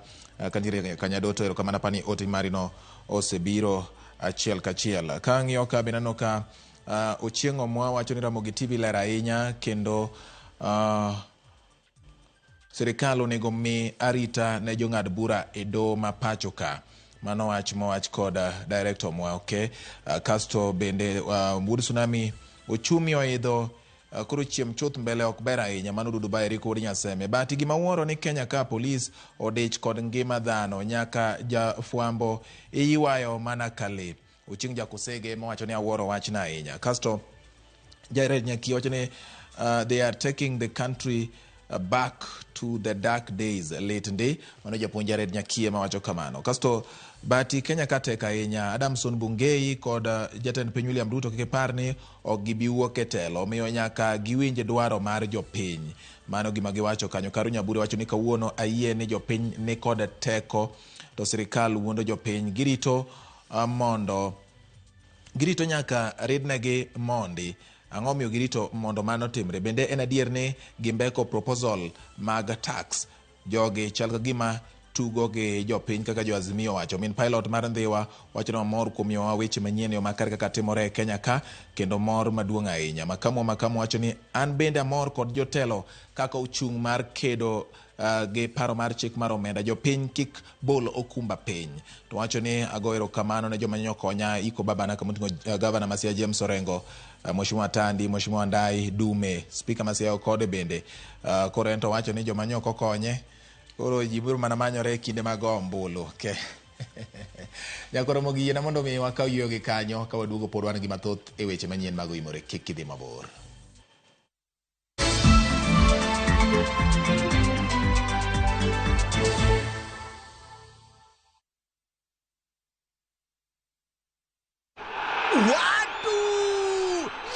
Speaker 1: kantiere Kanyadoto erokamano apani oti marino osebiro achiel kachiel. Ka ang'iyo ka bende aneno ka Ochieng' Omwa wacho ni Ramogi TV ler ahinya kendo sirikal onego mi arita ne jong'ad bura e doho ma pacho ka. Mano wach mowach kod director Omwa. Okay. Kasto bende Wuod Tsunami ochumi oidho koro chiem chuth mbele ok ber ahinya. Mano Dudu Ba Eriko Wuod Nyaseme. But gima wuoro ni Kenya ka polis odich kod ngima dhano nyaka jafwambo iywayo mana ka le. Ochieng' Jakosege mowacho ni awuoro wachna ahinya. Kasto Jared Nyaki wacho ni they are taking the country back to the dark days. Late ndi mano japuonj Jared Nyakie mawacho kamano. Kasto Bati Kenya ka tek ahinya. Adamson Bungei kod jatend piny William Ruto kik ipar ni ok gibi wuok e telo, omiyo nyaka giwinj dwaro mar jopiny. Mano gima giwacho kanyo. Karu Nyabure wacho ni kawuono ayie ni jopiny ni kod teko to sirikal wuondo jopiny. Girito mondo girito nyaka ridnegi mondi. Ang'o miyo girito mondo mano timre? Bende en adier ni gimbeko proposal mag tax. Jogi chal ka gima tugo gi jopiny kaka jo Azimio wacho. Min pilot mar Ndhiwa wacho ni omor kuom miyowa weche manyien e yo makare kaka timore e Kenya ka kendo mor maduong' ahinya. Makamu wacho ni an bende amor kod jotelo kaka ochung' mar kedo gi paro mar chik mar omenda. Jopiny kik bol okumba piny. To wacho ni ago erokamano ne joma nyokonya iko babana kamoting'o gavana ma Siaya James Orengo, Mheshimiwa Tandi, Mheshimiwa Ndai, Dume, Speaker ma Siaya Okode bende. Koro en to wacho ni joma nyoko konye koro ji biro mana manyore e kinde mag ombulu. Okay. Nyakoro mogi yiena mondo mi wakaw yueyo gi kanyo ka waduogo pod wan gi mathoth e weche manyien mag Oimore. Kik idhi mabor.
Speaker 7: Watu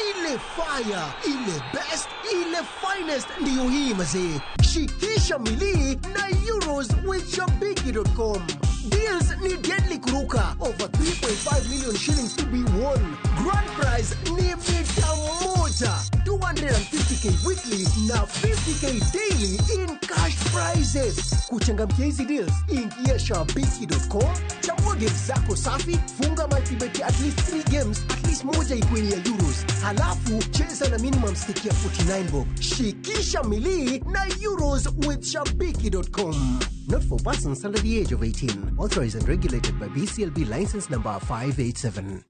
Speaker 7: ile fire, ile best, ile finest ndiyo hii mazee. Shikisha milii na Euros with Shabiki.com. Deals ni deadly kuruka. Over 3.5 million shillings to be won. Grand prize ni mita moja. 250k weekly na 50k daily in cash prizes. Kuchangamkia hizi deals, ingia shabiki.com, chagua games zako safi, funga multibet ya at least 3 games, at least moja ikuwe ni ya Euros. Halafu cheza na minimum stake ya 49 bob. Shikisha milii na Euros with shabiki.com. Not for persons under the age of 18. Authorized and regulated by BCLB license number 587.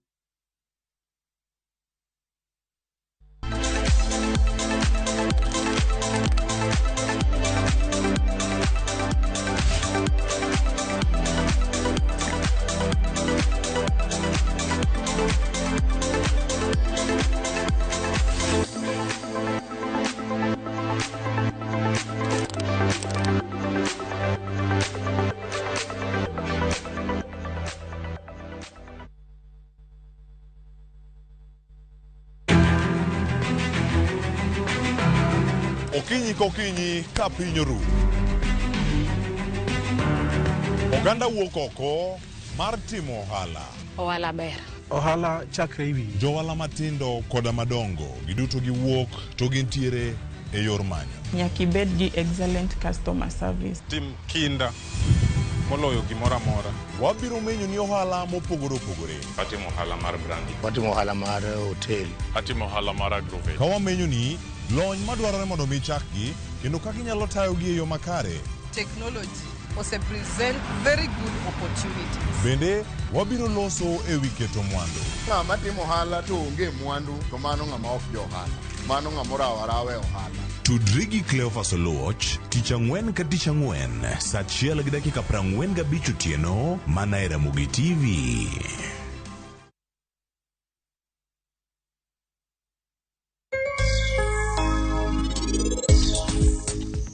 Speaker 8: Okinyi kokinyi ka piny oru. Oganda wuok oko mar timo ohala.
Speaker 10: Ohala ber.
Speaker 6: Ohala chakre iwi.
Speaker 8: Johala matindo koda madongo giduto giwuok to gintiere e yor manyo.
Speaker 11: Nyaka ibed gi excellent customer service.
Speaker 12: Tim kinda moloyo gimoro amora.
Speaker 8: Wabiro menyo ni ohala mopogore opogore.
Speaker 12: Atimo ohala mar brandi.
Speaker 13: Watimo ohala mar hotel.
Speaker 12: Atimo ohala mar agrovet.
Speaker 8: Ka wamenyo ni lony madwarore mondo mi chakgi kendo kaka inyalo tayogi e yo makare.
Speaker 16: Technology ose present very good opportunities.
Speaker 8: Bende wabiro loso e wi keto mwandu.
Speaker 23: Ng'ama timo ohala to onge mwandu to mano ng'ama ok jo ohala. Mano ng'ama orawo arawa e ohala.
Speaker 28: Tudri gi Cleophas Oluoch tich ang'wen ka tich ang'wen saa 1:45 otieno mana e Ramogi TV.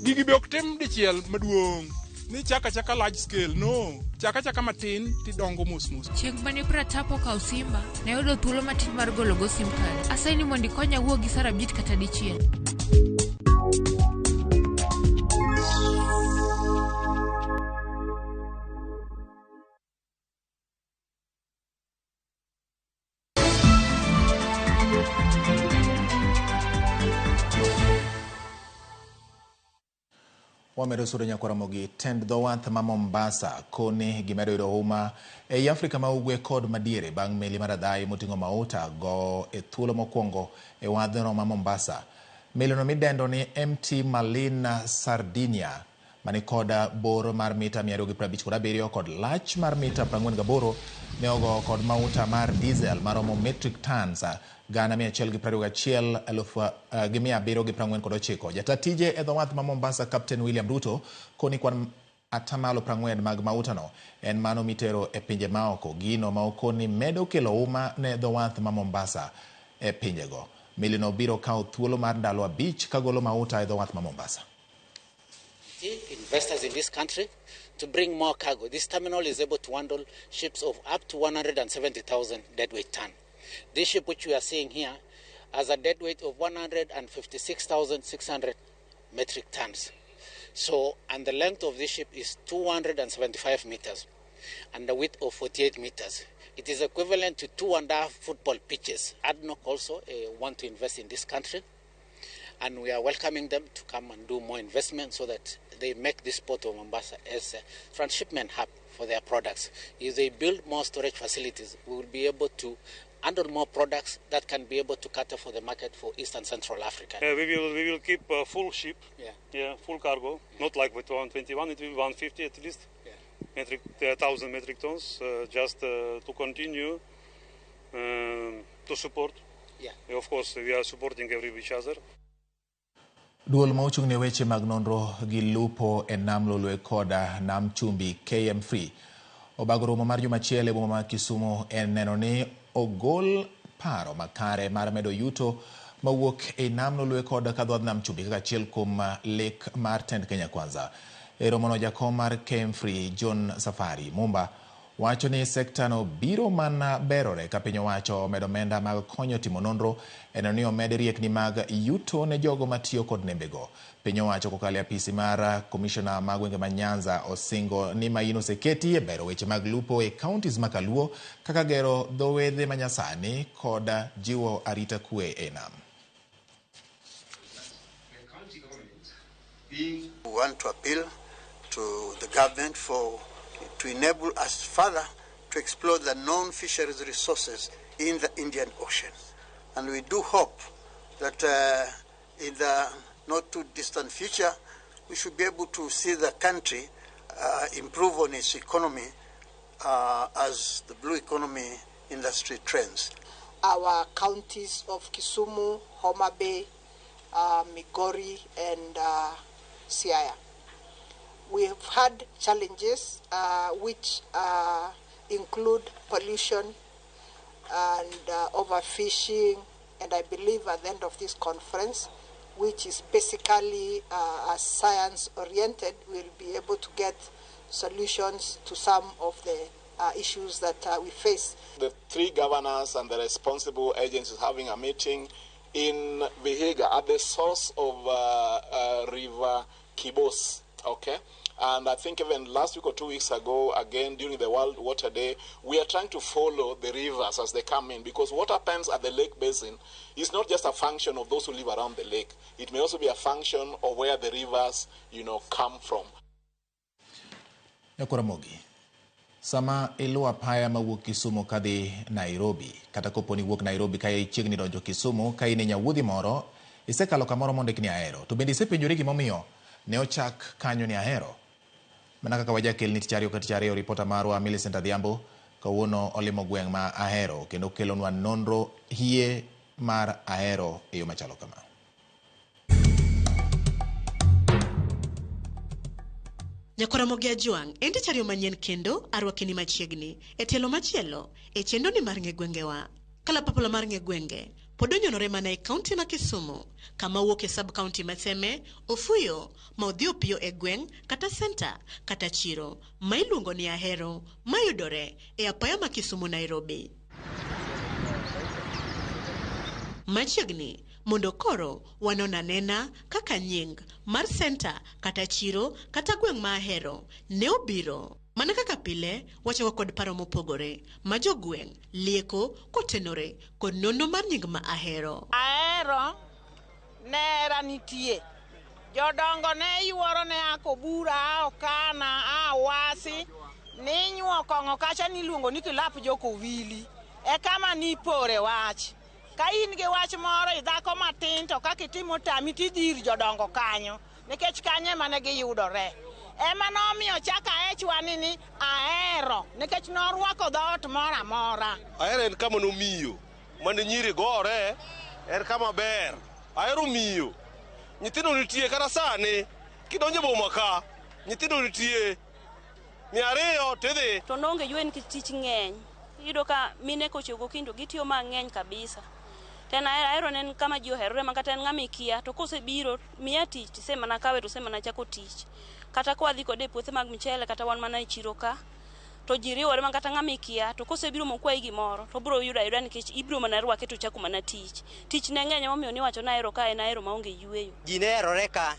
Speaker 12: Gigi be ok tim dichiel maduong' ni chaka chaka large scale no chaka chaka matin tidongo mos mos.
Speaker 29: Chieng' mane Pratap okawo simba, ne ayudo thuolo matin mar gologo sim card. Asayi ni mondo ikonya wuo gi Sarabjit kata dichiel.
Speaker 1: Wamedo sudo nyakwaramogi tend dho wath ma Mombasa koni gimedo yudo huma ei Afrika ma ugwe kod madiere bang' meli mar adhayi moting'o mauta go e thuolo mokwongo e wadhno ma Mombasa. Melino midendo ni MT Marlin Sardinia mani kod bor mar mita 257 kod lach mar mita 48 ne ogo kod mauta mar diesel maromo metric tons 121,749. Jata tije e dho wath ma Mombasa Captain William Ruto koni kwan 40% mag mautano en mano mitero e pinje maoko, gino ma okoni medo kelo huma ne dho wath ma Mombasa e pinjego. Melino biro kawo thuolo mar ndalo 5 kagolo mauta e dho wath ma Mombasa.
Speaker 30: Investors in this country to bring more cargo. This terminal is able to handle ships of up to 170,000 deadweight ton. This ship which we are seeing here has a deadweight of 156,600 metric tons. So, and the length of this ship is 275 meters and the width of 48 meters. It is equivalent to 2.5 football pitches. ADNOC also want to invest in this country, and we are welcoming them to come and do more investment so that they make this port of Mombasa as a transshipment hub for their products. If they build more storage facilities, we will be able to handle more products that can be able to cater for the market for East and Central Africa.
Speaker 31: We will keep full ship, yeah, full cargo, not like with 121, it will be 150 at least, thousand metric tons, just to continue to support.
Speaker 30: Yeah.
Speaker 31: Of course, we are supporting every each other.
Speaker 1: Duol ma ochung' ne weche mag nonro gi lupo e nam Lolwe koda nam chumbi KM Free obago romo mar juma achiel e boma ma Kisumu en neno ni ogol paro makare mar medo yuto mawuok e nam Lolwe kod kadhodh nam chumbi kaka achiel kuom lek mar tend Kenya Kwanza. E romono jakom mar KM Free John Safari Mumba wacho ni sektano biro mana berore ka piny owacho omedo omenda mag konyo timo nonro e neno ni omed riekni mag yuto ne jogo matiyo kod nembego. Piny owacho kokalo e apisi mar komishona ma gwenge ma Nyanza osingo ni maino oseketi e bero weche mag lupo e counties ma Kaluo kaka gero dho wedhe manyasani kod jiwo arita kwe e nam.
Speaker 2: We want to appeal to the government to enable us further to explore the known fisheries resources in the Indian Ocean. And we do hope that in the not too distant future, we should be able to see the country improve on its economy as the blue economy industry trends.
Speaker 3: Our counties of Kisumu, Homa Bay, Migori, and Siaya. We have had challenges which include pollution and overfishing, and I believe at the end of this conference, which is basically science-oriented, we'll be able to get solutions to some of the issues that we face.
Speaker 10: The three governors and the responsible agencies having a meeting in Vihiga at the source of River Kibos. Okay, and I think even last week or 2 weeks ago, again during the World Water Day, we are trying to follow the rivers as they come in, because what happens at the lake basin is not just a function of those who live around the lake. It may also be a function of where the rivers, you know, come from.
Speaker 1: Nyakoramogi, sama iluwo apaya mawuok Kisumu kadhi Nairobi, kata kopo ni wuok Nairobi ka ichiegni donjo Kisumu, ka in e nyawuodhi moro, isekalo kamoro mondik ni Ahero. To bende isepenjori gimomiyo ne ochak kanyo ni Ahero? Mana kaka wajakelni tich ariyo ka tich ariyo, ripota marwa Millicent Adhiambo kawuono olimo gweng' ma Ahero kendo kelonwa nonro hie mar Ahero e yo machalo kama.
Speaker 14: Nyakoramogi Ajwang' en tich ariyo manyien kendo arwakeni machiegni e tielo machielo e chenro ni mar ng'e gwengewa. Kalapapla mar ng'e gwenge pod onyonore mana e kaunti ma Kisumu, kama wuok e sub-county ma Seme, Ofuyo, ma odhi opiyo e gweng' kata senta kata chiro ma iluongo ni Ahero mayudore e apaya ma Kisumu Nairobi. Machiegni mondo koro wanon anena kaka nying mar senta kata chiro kata gweng' ma Ahero ne obiro. Mana kaka pile, wachako kod paro mopogore ma jogweng' lieko kotenore kod nonro mar nying ma Ahero.
Speaker 15: Ahero ne hera nitie. Jodongo ne yuoro ne a Kobura, a Okana, a Wasi, ni nyuo kong'o kacha niluongo ni kilap jokowili. E kama nipore wach. Ka in gi wach moro idhako matin to kaka itimo tami tidhi ir jodongo kanyo, nikech kanyo ema ne giyudore. Ema nomiyo chak aechwa ni Ahero, nikech norwako dhoot moro amora.
Speaker 17: Ahero en kama nomiyo, mane nyiri gore, en kama ber. Ahero miyo. Nyithindo nitie kata sani, kidonjo e boma ka, nyithindo nitie. 200 tidhi.
Speaker 18: To noonge ywe nikech tich ng'eny. Iyudo ka mine kochiew gokinyi to gitiyo mang'eny kabisa. Tena Ahero ne en kama ji oherore ma kata en ng'ama ikia to kosebiro miya tich tisemana kawe to osemana chako tich. Kata kwadhi kode e puothe mag mchele kata wan mana e chiro ka to ji riwore ma kata ng'ama ikia to kosebiro mokwayi gimoro to obiro yudo ayuda nikech ibiro mana rwake to ochako mana tich. Tich ne ng'eny emomiyo niwacho ni Ahero ka en Ahero maonge yweyo.
Speaker 19: Ji ne herore ka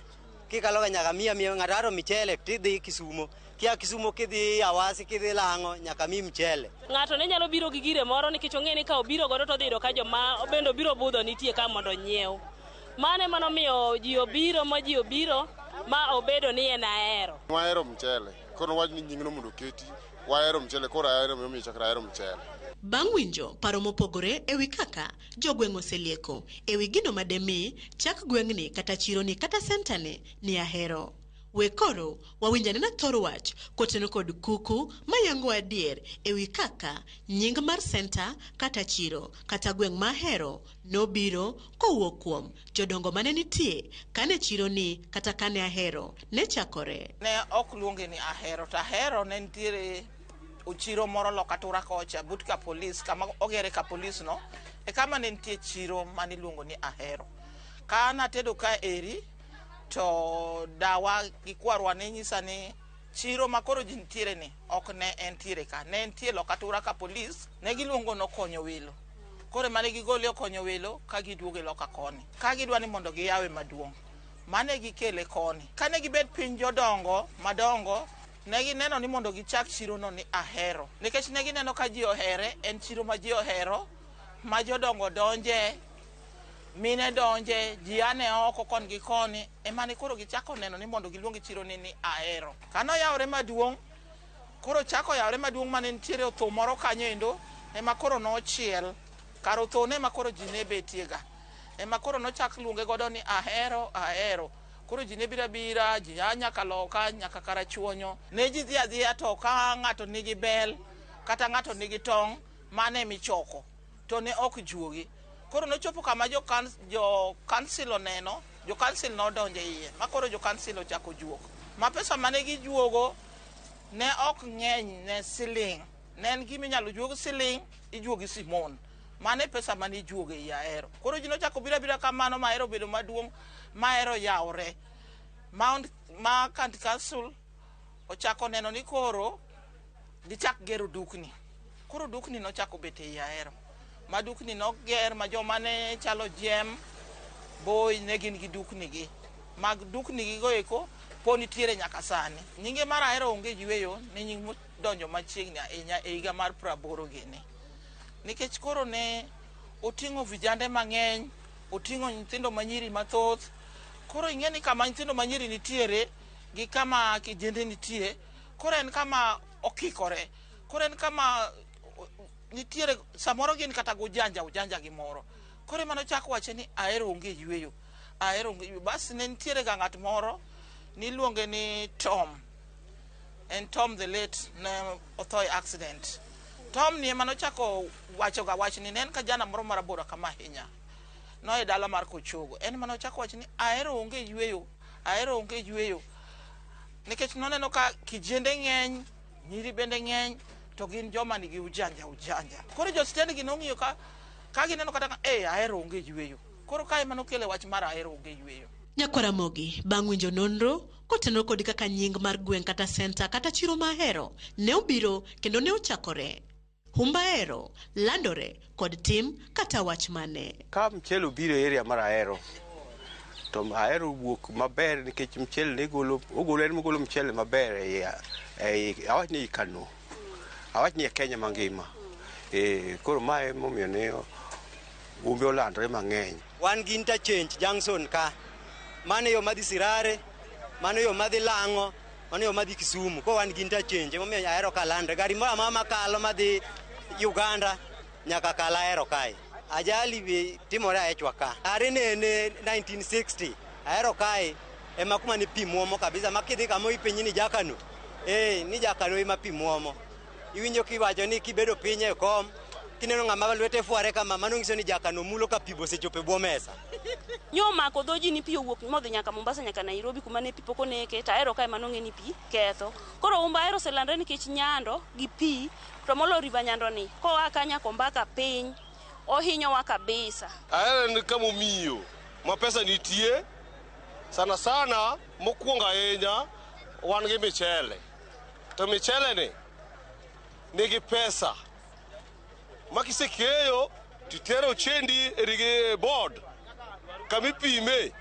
Speaker 19: kikalo ga nyaka miya miya ng'ato hero michele tidhi Kisumo. Kia Kisumo kidhi Awasi kidhi Lang'o nyaka mi mchele.
Speaker 20: Ng'ato ne nyalo biro gi gire moro nikech ong'e ni ka obiro godo to odhi yudo ka joma bende obiro budho nitie ka mondo onyiew. Mano ema nomiyo ji obiro ma ji obiro ma obedo ni en Ahero.
Speaker 21: Wahero mchele, koro wach ni nyingno mondo oketi. Wahero mchele, koro Ahero emomiyo chakre Ahero mchele.
Speaker 14: Bang' winjo paro mopogore ewi kaka jogweng' oselieko ewi gino mademi chak gweng'ni kata chironi kata sentani ni Ahero. We koro wawinj anena thor wach koteno kod kuku mayango adier ewi kaka nying mar senta kata chiro kata gweng' ma Ahero nobiro kowuok kuom jodongo mane nitie kane chironi kata kane Ahero ne chakore.
Speaker 22: Ne ok luonge ni Ahero, to Ahero ne nitiere chiro moro loka tura kocha but ka polis, kama ogere ka polis no, e kama ne nitie chiro mane iluongo ni Ahero. Ka natedo ka eri, to dawa gi kwarwa ne nyisa ni Chiro ma koro ji nitiere ni ok ne entiere ka, ne entie loka tura ka polis, ne giluongo nokonyo welo. Koro ema ne gigole okonyo welo ka giduoge loka koni. Ka gidwa ni mondo giyawe maduong'. Mane gikele koni. Kane gibet piny jodongo madongo, ne gineno ni mondo gichak chirono ni Ahero. Nikech ne gineno ka ji ohere, en chiro ma ji ohero, ma jodongo donje, mine donje, ji ane oko koni gi koni, ema ne koro gichako neno ni mondo giluong chiro ni ni Ahero. Kane oyawore maduong', koro chako yawore maduong' mane nitiere otho moro kanyo endo, ema koro nochiel. Kar othone ema koro ji ne betiega. Ema koro nochak luonge godo ni Ahero, Ahero. Koro ji ne biro abira, ji a nyaka loka, nyaka Karachuonyo. Ne ji dhi adhiya to ka ng'ato nigi bel, kata ng'ato nigi tong', mano ema ichoko. To ne ok juogi. Koro nochopo kama jo kansil oneno, jo kansil nodonjo e iye, ma koro jo kansil ochako juok. Ma pesa mane gijuogo ne ok ng'eny ne siling'. Ne en gima inyalo juog siling', ijuogi simon. Mano e pesa mane ijuogo ei Ahero. Koro ji nochako biro abira kamano ma Ahero obedo maduong', ma Ahero yawre. Ma county council ochako neno ni koro gichak gero dukni. Koro dukni nochako bet ei Ahero. Ma dukni noger ma joma ne chalo Jem, Boy ne gin gi dukni gi. Mag dukni gigo eko pod nitiere nyaka sani. Nyinge mar Ahero onge yweyo ne nying modonjo machiegni ahinya e higa mar 80 gini. Nikech koro ne oting'o vijande mang'eny, oting'o nyithindo manyiri mathoth. Koro ing'e ni kama nyithindo manyiri nitiere gi kama kijende nitie, koro en kama okikore. Koro en kama nitiere samoro gin kata gujanja ujanja gimoro. Koro ema nochak wache ni Ahero onge yweyo. Ahero onge yweyo. Bas ne nitiere ga ng'at moro niluonge ni Tom. En Tom the late ne otho e accident. Tom ni ema nochako wacho ga wachni, ne en kijana moro marabora kama ahinya. Noa e dala mar Kochogo. En ema nochako wacho ni Ahero onge yweyo, Ahero onge yweyo. Nikech noneno ka kijende ng'eny, nyiri bende ng'eny, to gin joma nigi ujanja ujanja. Koro jo stand gi nong'iyo ka gineno kata ka, Ahero onge yweyo. Koro kae ema nokele wach mar Ahero onge yweyo.
Speaker 14: Nyakwaramogi, bang' winjo nonro, kotenore kod kaka nying mar gweng' kata senta kata chiro ma Ahero ne obiro kendo ne ochakore. Humb Ahero landore kod tim kata wach mane.
Speaker 4: Ka mchele obiro e area mar Ahero, to Ahero wuok maber nikech mchele ne golo, ogolo en mogolo mchele maber e awach ni Kano, awach ni e Kenya mangima. Koro mae emomiyo ne humbe olandore mang'eny.
Speaker 19: Wan gi interchange junction ka. Mano yo madhi Sirare, mano yo madhi Lang'o, mano yo madhi Kisumu. Koro wan gi interchange, emomiyo Ahero ka landre. Gari moro amora makalo madhi Uganda nyaka kal Ahero kae. Ajali be timore Ahechwa ka. Are nene 1960, Ahero kae ema kuma ne pi muomo kabisa. Ma kidhi kama ipenji ni Jakano, ni Jakano ema pi muomo. Iwinjo kiwacho ni kibedo piny e kom, kineno ng'ama lwete fware kama, mano nyiso ni Jakano mulo ka pi osechopo e bwo mesa.
Speaker 18: Nyo omako dho ji ni pi owuok modhi nyaka Mombasa nyaka Nairobi kuma ne pi pok oneke, to Ahero kae ema nong'e ni pi ketho. Koro humb Ahero oselandre nikech nyando gi pi, to moloyo River Nyando ni, koa ka nyaka ombaka piny, ohinyowa kabisa.
Speaker 17: Ahero en kama omiyo ma pesa nitie, sana sana mokwongo ahinya wan gi michele. To michele ni nigi pesa. Ma kisekeyo titero chendi e board kama ipime,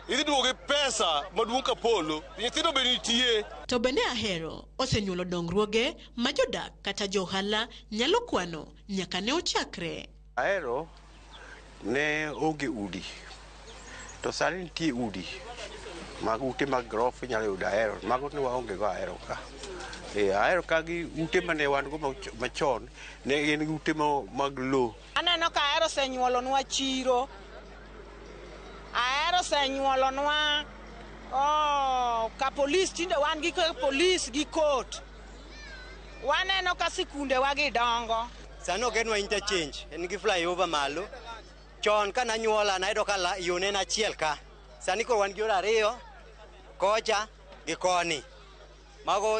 Speaker 17: idhi duogo gi pesa maduong' ka polo. Nyithindo be nitie.
Speaker 14: To bende Ahero osenyuolo dongruoge ma jodak kata jo ohala nyalo kwano nyaka ne ochakre.
Speaker 4: Ahero ne onge udi, to sani nitie udi mag ute mag grofa inyalo yudo Ahero. Mago ne waonge go Ahero ka. Ahero ka gi ute mane wan go machon ne gin ute mag lo.
Speaker 15: Aneno ka Ahero osenyuolonwa chiro. Ahero osenyuolonwa, ka polis tinde wan gi polis gi court. Waneno ka sikunde wa gi dongo.
Speaker 19: Sani ogenwa interchange, en gi flyover malo. Chon ka nanyuola nayudo ka yo ne en achiel ka. Sani koro wan gi yore ariyo, kocha gi koni. Mago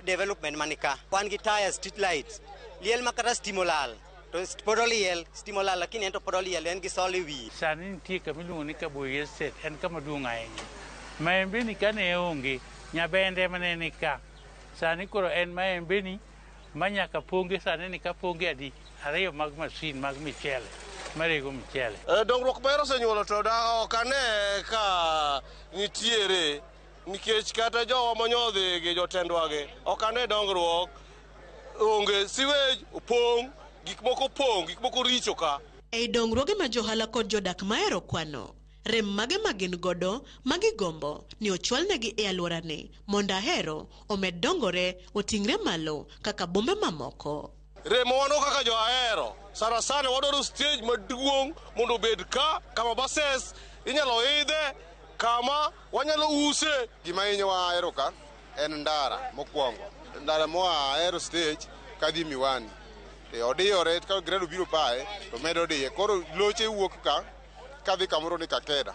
Speaker 19: development mani ka. Wan gi tire, street lights. Liel ma kata stima olal, to pod oliel, stima olal lakini en to pod oliel, en gi solar e wiye.
Speaker 5: Sani nitie kama iluongo ni Kaboyi Estate, en kama duong' ahinya. Maembe ni kane onge, Nyabende ema ne ni ka. Sani koro en maembe ni ma nyaka ponge sani ni ka ponge adi ariyo mag masin mag michele marego michele.
Speaker 17: Dongruok ma osenyuolo to da ok ane ka nitiere nikech kata jowa monyodhi gi jotendwa gi ok ane dongruok onge sewage opong' gik moko opong' gik moko richo ka.
Speaker 14: Ei dongruoge ma johala kod jodak mahero kwano, rem mage ma gin godo ma gigombo ni ochwalnegi e alworani mondo Ahero omed dongore oting're malo kaka bombe mamoko.
Speaker 17: Rem ma wan go kaka jo Ahero sana sana wadwaro stage maduong' mondo obed ka kama buses inyalo idhe kama wanyalo use.
Speaker 21: Gima hinyowa Ahero ka en ndara mokwongo. Ndara moa Ahero stage kadhi Miwani. Odiyore ka grade obiro pae to medo diye. Koro loche wuok ka kadhi kamoro ni Kakeda.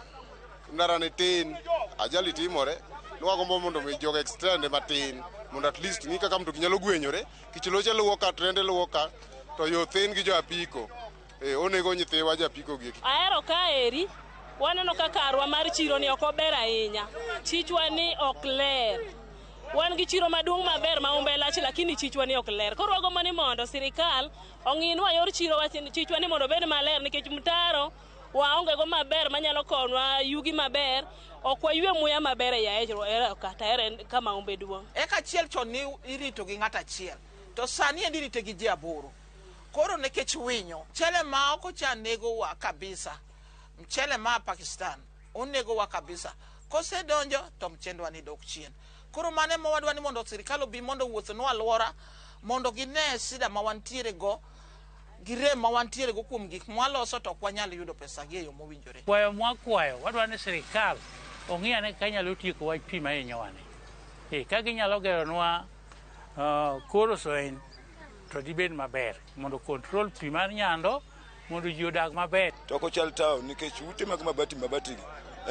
Speaker 21: Ndara ni tin, ajali timore. Nwagombo mondo mi jogo extend matin mondo at least ng'i kaka mtoki nyalo gwenyore kich loche luwo ka trende luwo ka to yo thin gi jo apiko. Onego nyithiwa jo apiko gi.
Speaker 20: Ahero kaeri waneno ka karwa mar chiro ni ok ober ahinya. Chichwa ni ok ler. Wan gi chiro maduong' maber ma Umbe lach lakini chichwa ni ok ler. Koro wagombo ni mondo sirikal ong'inwa yor chiro chichwa ni mondo obed maler nikech mtaro waonge go maber manyalo konwa yugi maber ok waywe muya maber e Ahero kata Ahero kama Umbe duong'.
Speaker 22: Eka achiel chon ni irito gi ng'ato achiel to sani endi irite gi ji 8. Koro nikech winyo mchele ma oko cha nego wa kabisa. Mchele ma Pakistan onego wa kabisa. Kosedonjo to mchendwa ni dok chien. Koro mano ema wadwa ni mondo sirikal obi mondo owuothnwa alwora mondo gine sida ma wantiere go gi rem ma wantiere go kuom gik mwaloso to ok wanyal yudo pesa gi e yo mowinjore.
Speaker 5: Kwayo mwakwayo wadwa ni sirikal ong'i ane kaka nyalo tieko wach pi mahinyowani. Ka ginyalo geronwa koro soen to dibed maber mondo control pi mar Nyando mondo ji odag maber.
Speaker 6: To ok ochal town nikech ute mag mabati mabati gi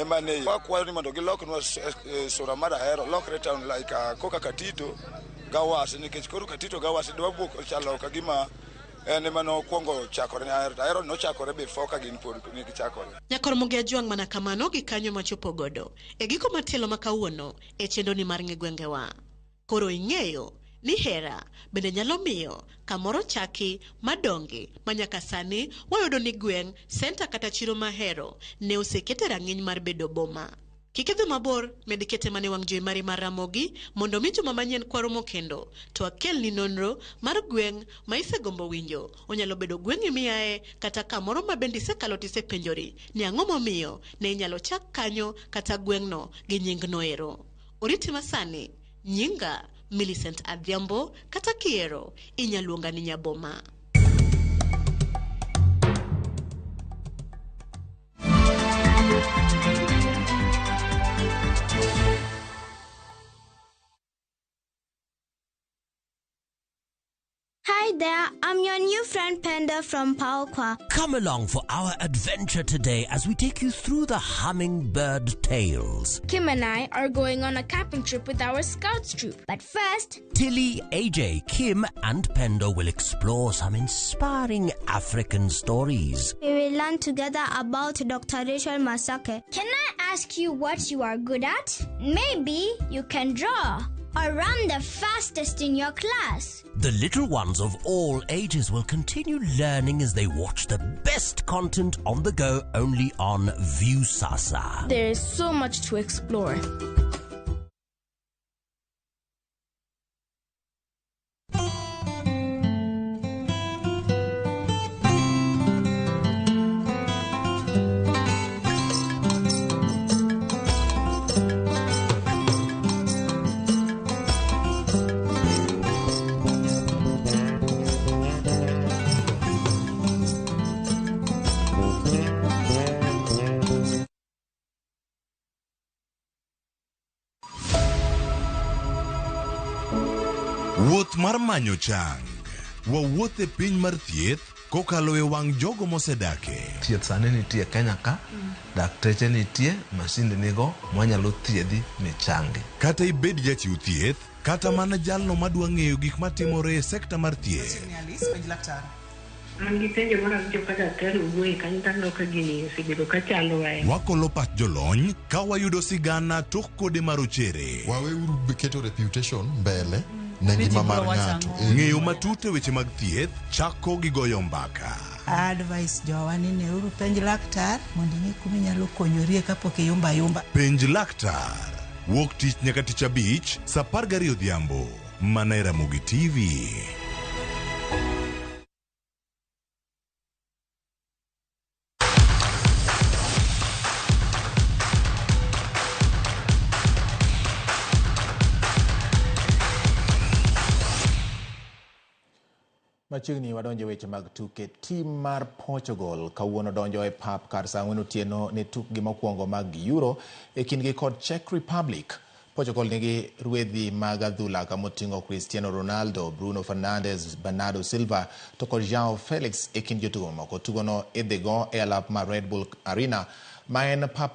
Speaker 6: ema ne wakwayo ni mondo giloknwa sura mar Ahero lokre town like koka Katito gawase nikech koro Katito gawase dwa wuok chalo ka gima en ema nokwongo chakore ne Ahero to Ahero nochakore before ka gin pod ne gichakore.
Speaker 14: Nyakor Mogi Ajwang' mana kamano gi kanyo machopo godo e giko mar tielo ma kawuono e chenroni mar ng'e gwengewa. Koro ing'eyo ni hera bende nyalo miyo kamoro chaki madongi ma nyaka sani wayudo ni gweng', senta kata chiro mahero ne osekete rang'iny mar bedo boma. Kik idhi mabor, med kete mane wang' jowi mari mar Ramogi mondo mi juma manyien kwaromo kendo to akelni nonro mar gweng' ma isegombo winjo. Onyalo bedo gweng'i miaye kata kamoro ma bende isekalo tisepenjori ni ang'o momiyo ne inyalo chak kanyo kata gweng'no gi nying noero. Oriti masani, nyinga Millicent Adhiambo kata kiero inyaluonga ni Nyaboma.
Speaker 7: Hi there, I'm your new friend Penda from Paokwa.
Speaker 9: Come along for our adventure today as we take you through the hummingbird tales.
Speaker 11: Kim and I are going on a camping trip with our scouts troop.
Speaker 7: But first,
Speaker 9: Tilly, AJ, Kim, and Pendo will explore some inspiring African stories.
Speaker 7: We will learn together about Dr. Rachel Masake.
Speaker 11: Can I ask you what you are good at? Maybe you can draw or run the fastest in your class.
Speaker 9: The little ones of all ages will continue learning as they watch the best content on the go only on Viusasa.
Speaker 11: There is so much to explore.
Speaker 8: Wuoth mar manyo chang. Wawuoth e piny mar thieth kokalo e wang' jogo mosedake.
Speaker 13: Thieth sani nitie Kenya ka, dakteche nitie, masinde nigo mwanyalo thiedhi michangi.
Speaker 8: Kata ibed jachiw thieth, kata mana jalno madwa ng'eyo gik matimore e sekta mar thieth.
Speaker 16: Alice, penj laktar.
Speaker 12: An gi penjo moro awinjo ka daktari owuoye kanyo to aneno ka gini osebedo ka chandowa e.
Speaker 8: Wakolo pach jolony ka wayudo sigana tok kode marochere.
Speaker 16: Waweuru keto reputation mbele ne ngima mar ng'ato.
Speaker 8: Ng'eyo matut e weche mag thieth chako gi goyo mbaka.
Speaker 23: Advice jowa ni neuru penj laktar mondo ing'e kuma inyalo konyorie kapok iyumba ayumba.
Speaker 8: Penj laktar. Wuok tich nyaka tich abich saa 12 odhiambo. Mana e Ramogi TV.
Speaker 1: Machiegni wadonjo e weche mag tuke. Tim mar Portugal kawuono donjo e pap kar saa 4 otieno ne tukgi mokwongo mag Euro e kindgi kod Czech Republic. Portugal nigi ruedhi mag adhula kamoting'o Cristiano Ronaldo, Bruno Fernandes, Bernardo Silva to kod Joao Felix e kind jotugo mamoko. Tugono idhi go e alap mar Red Bull Arena ma en pap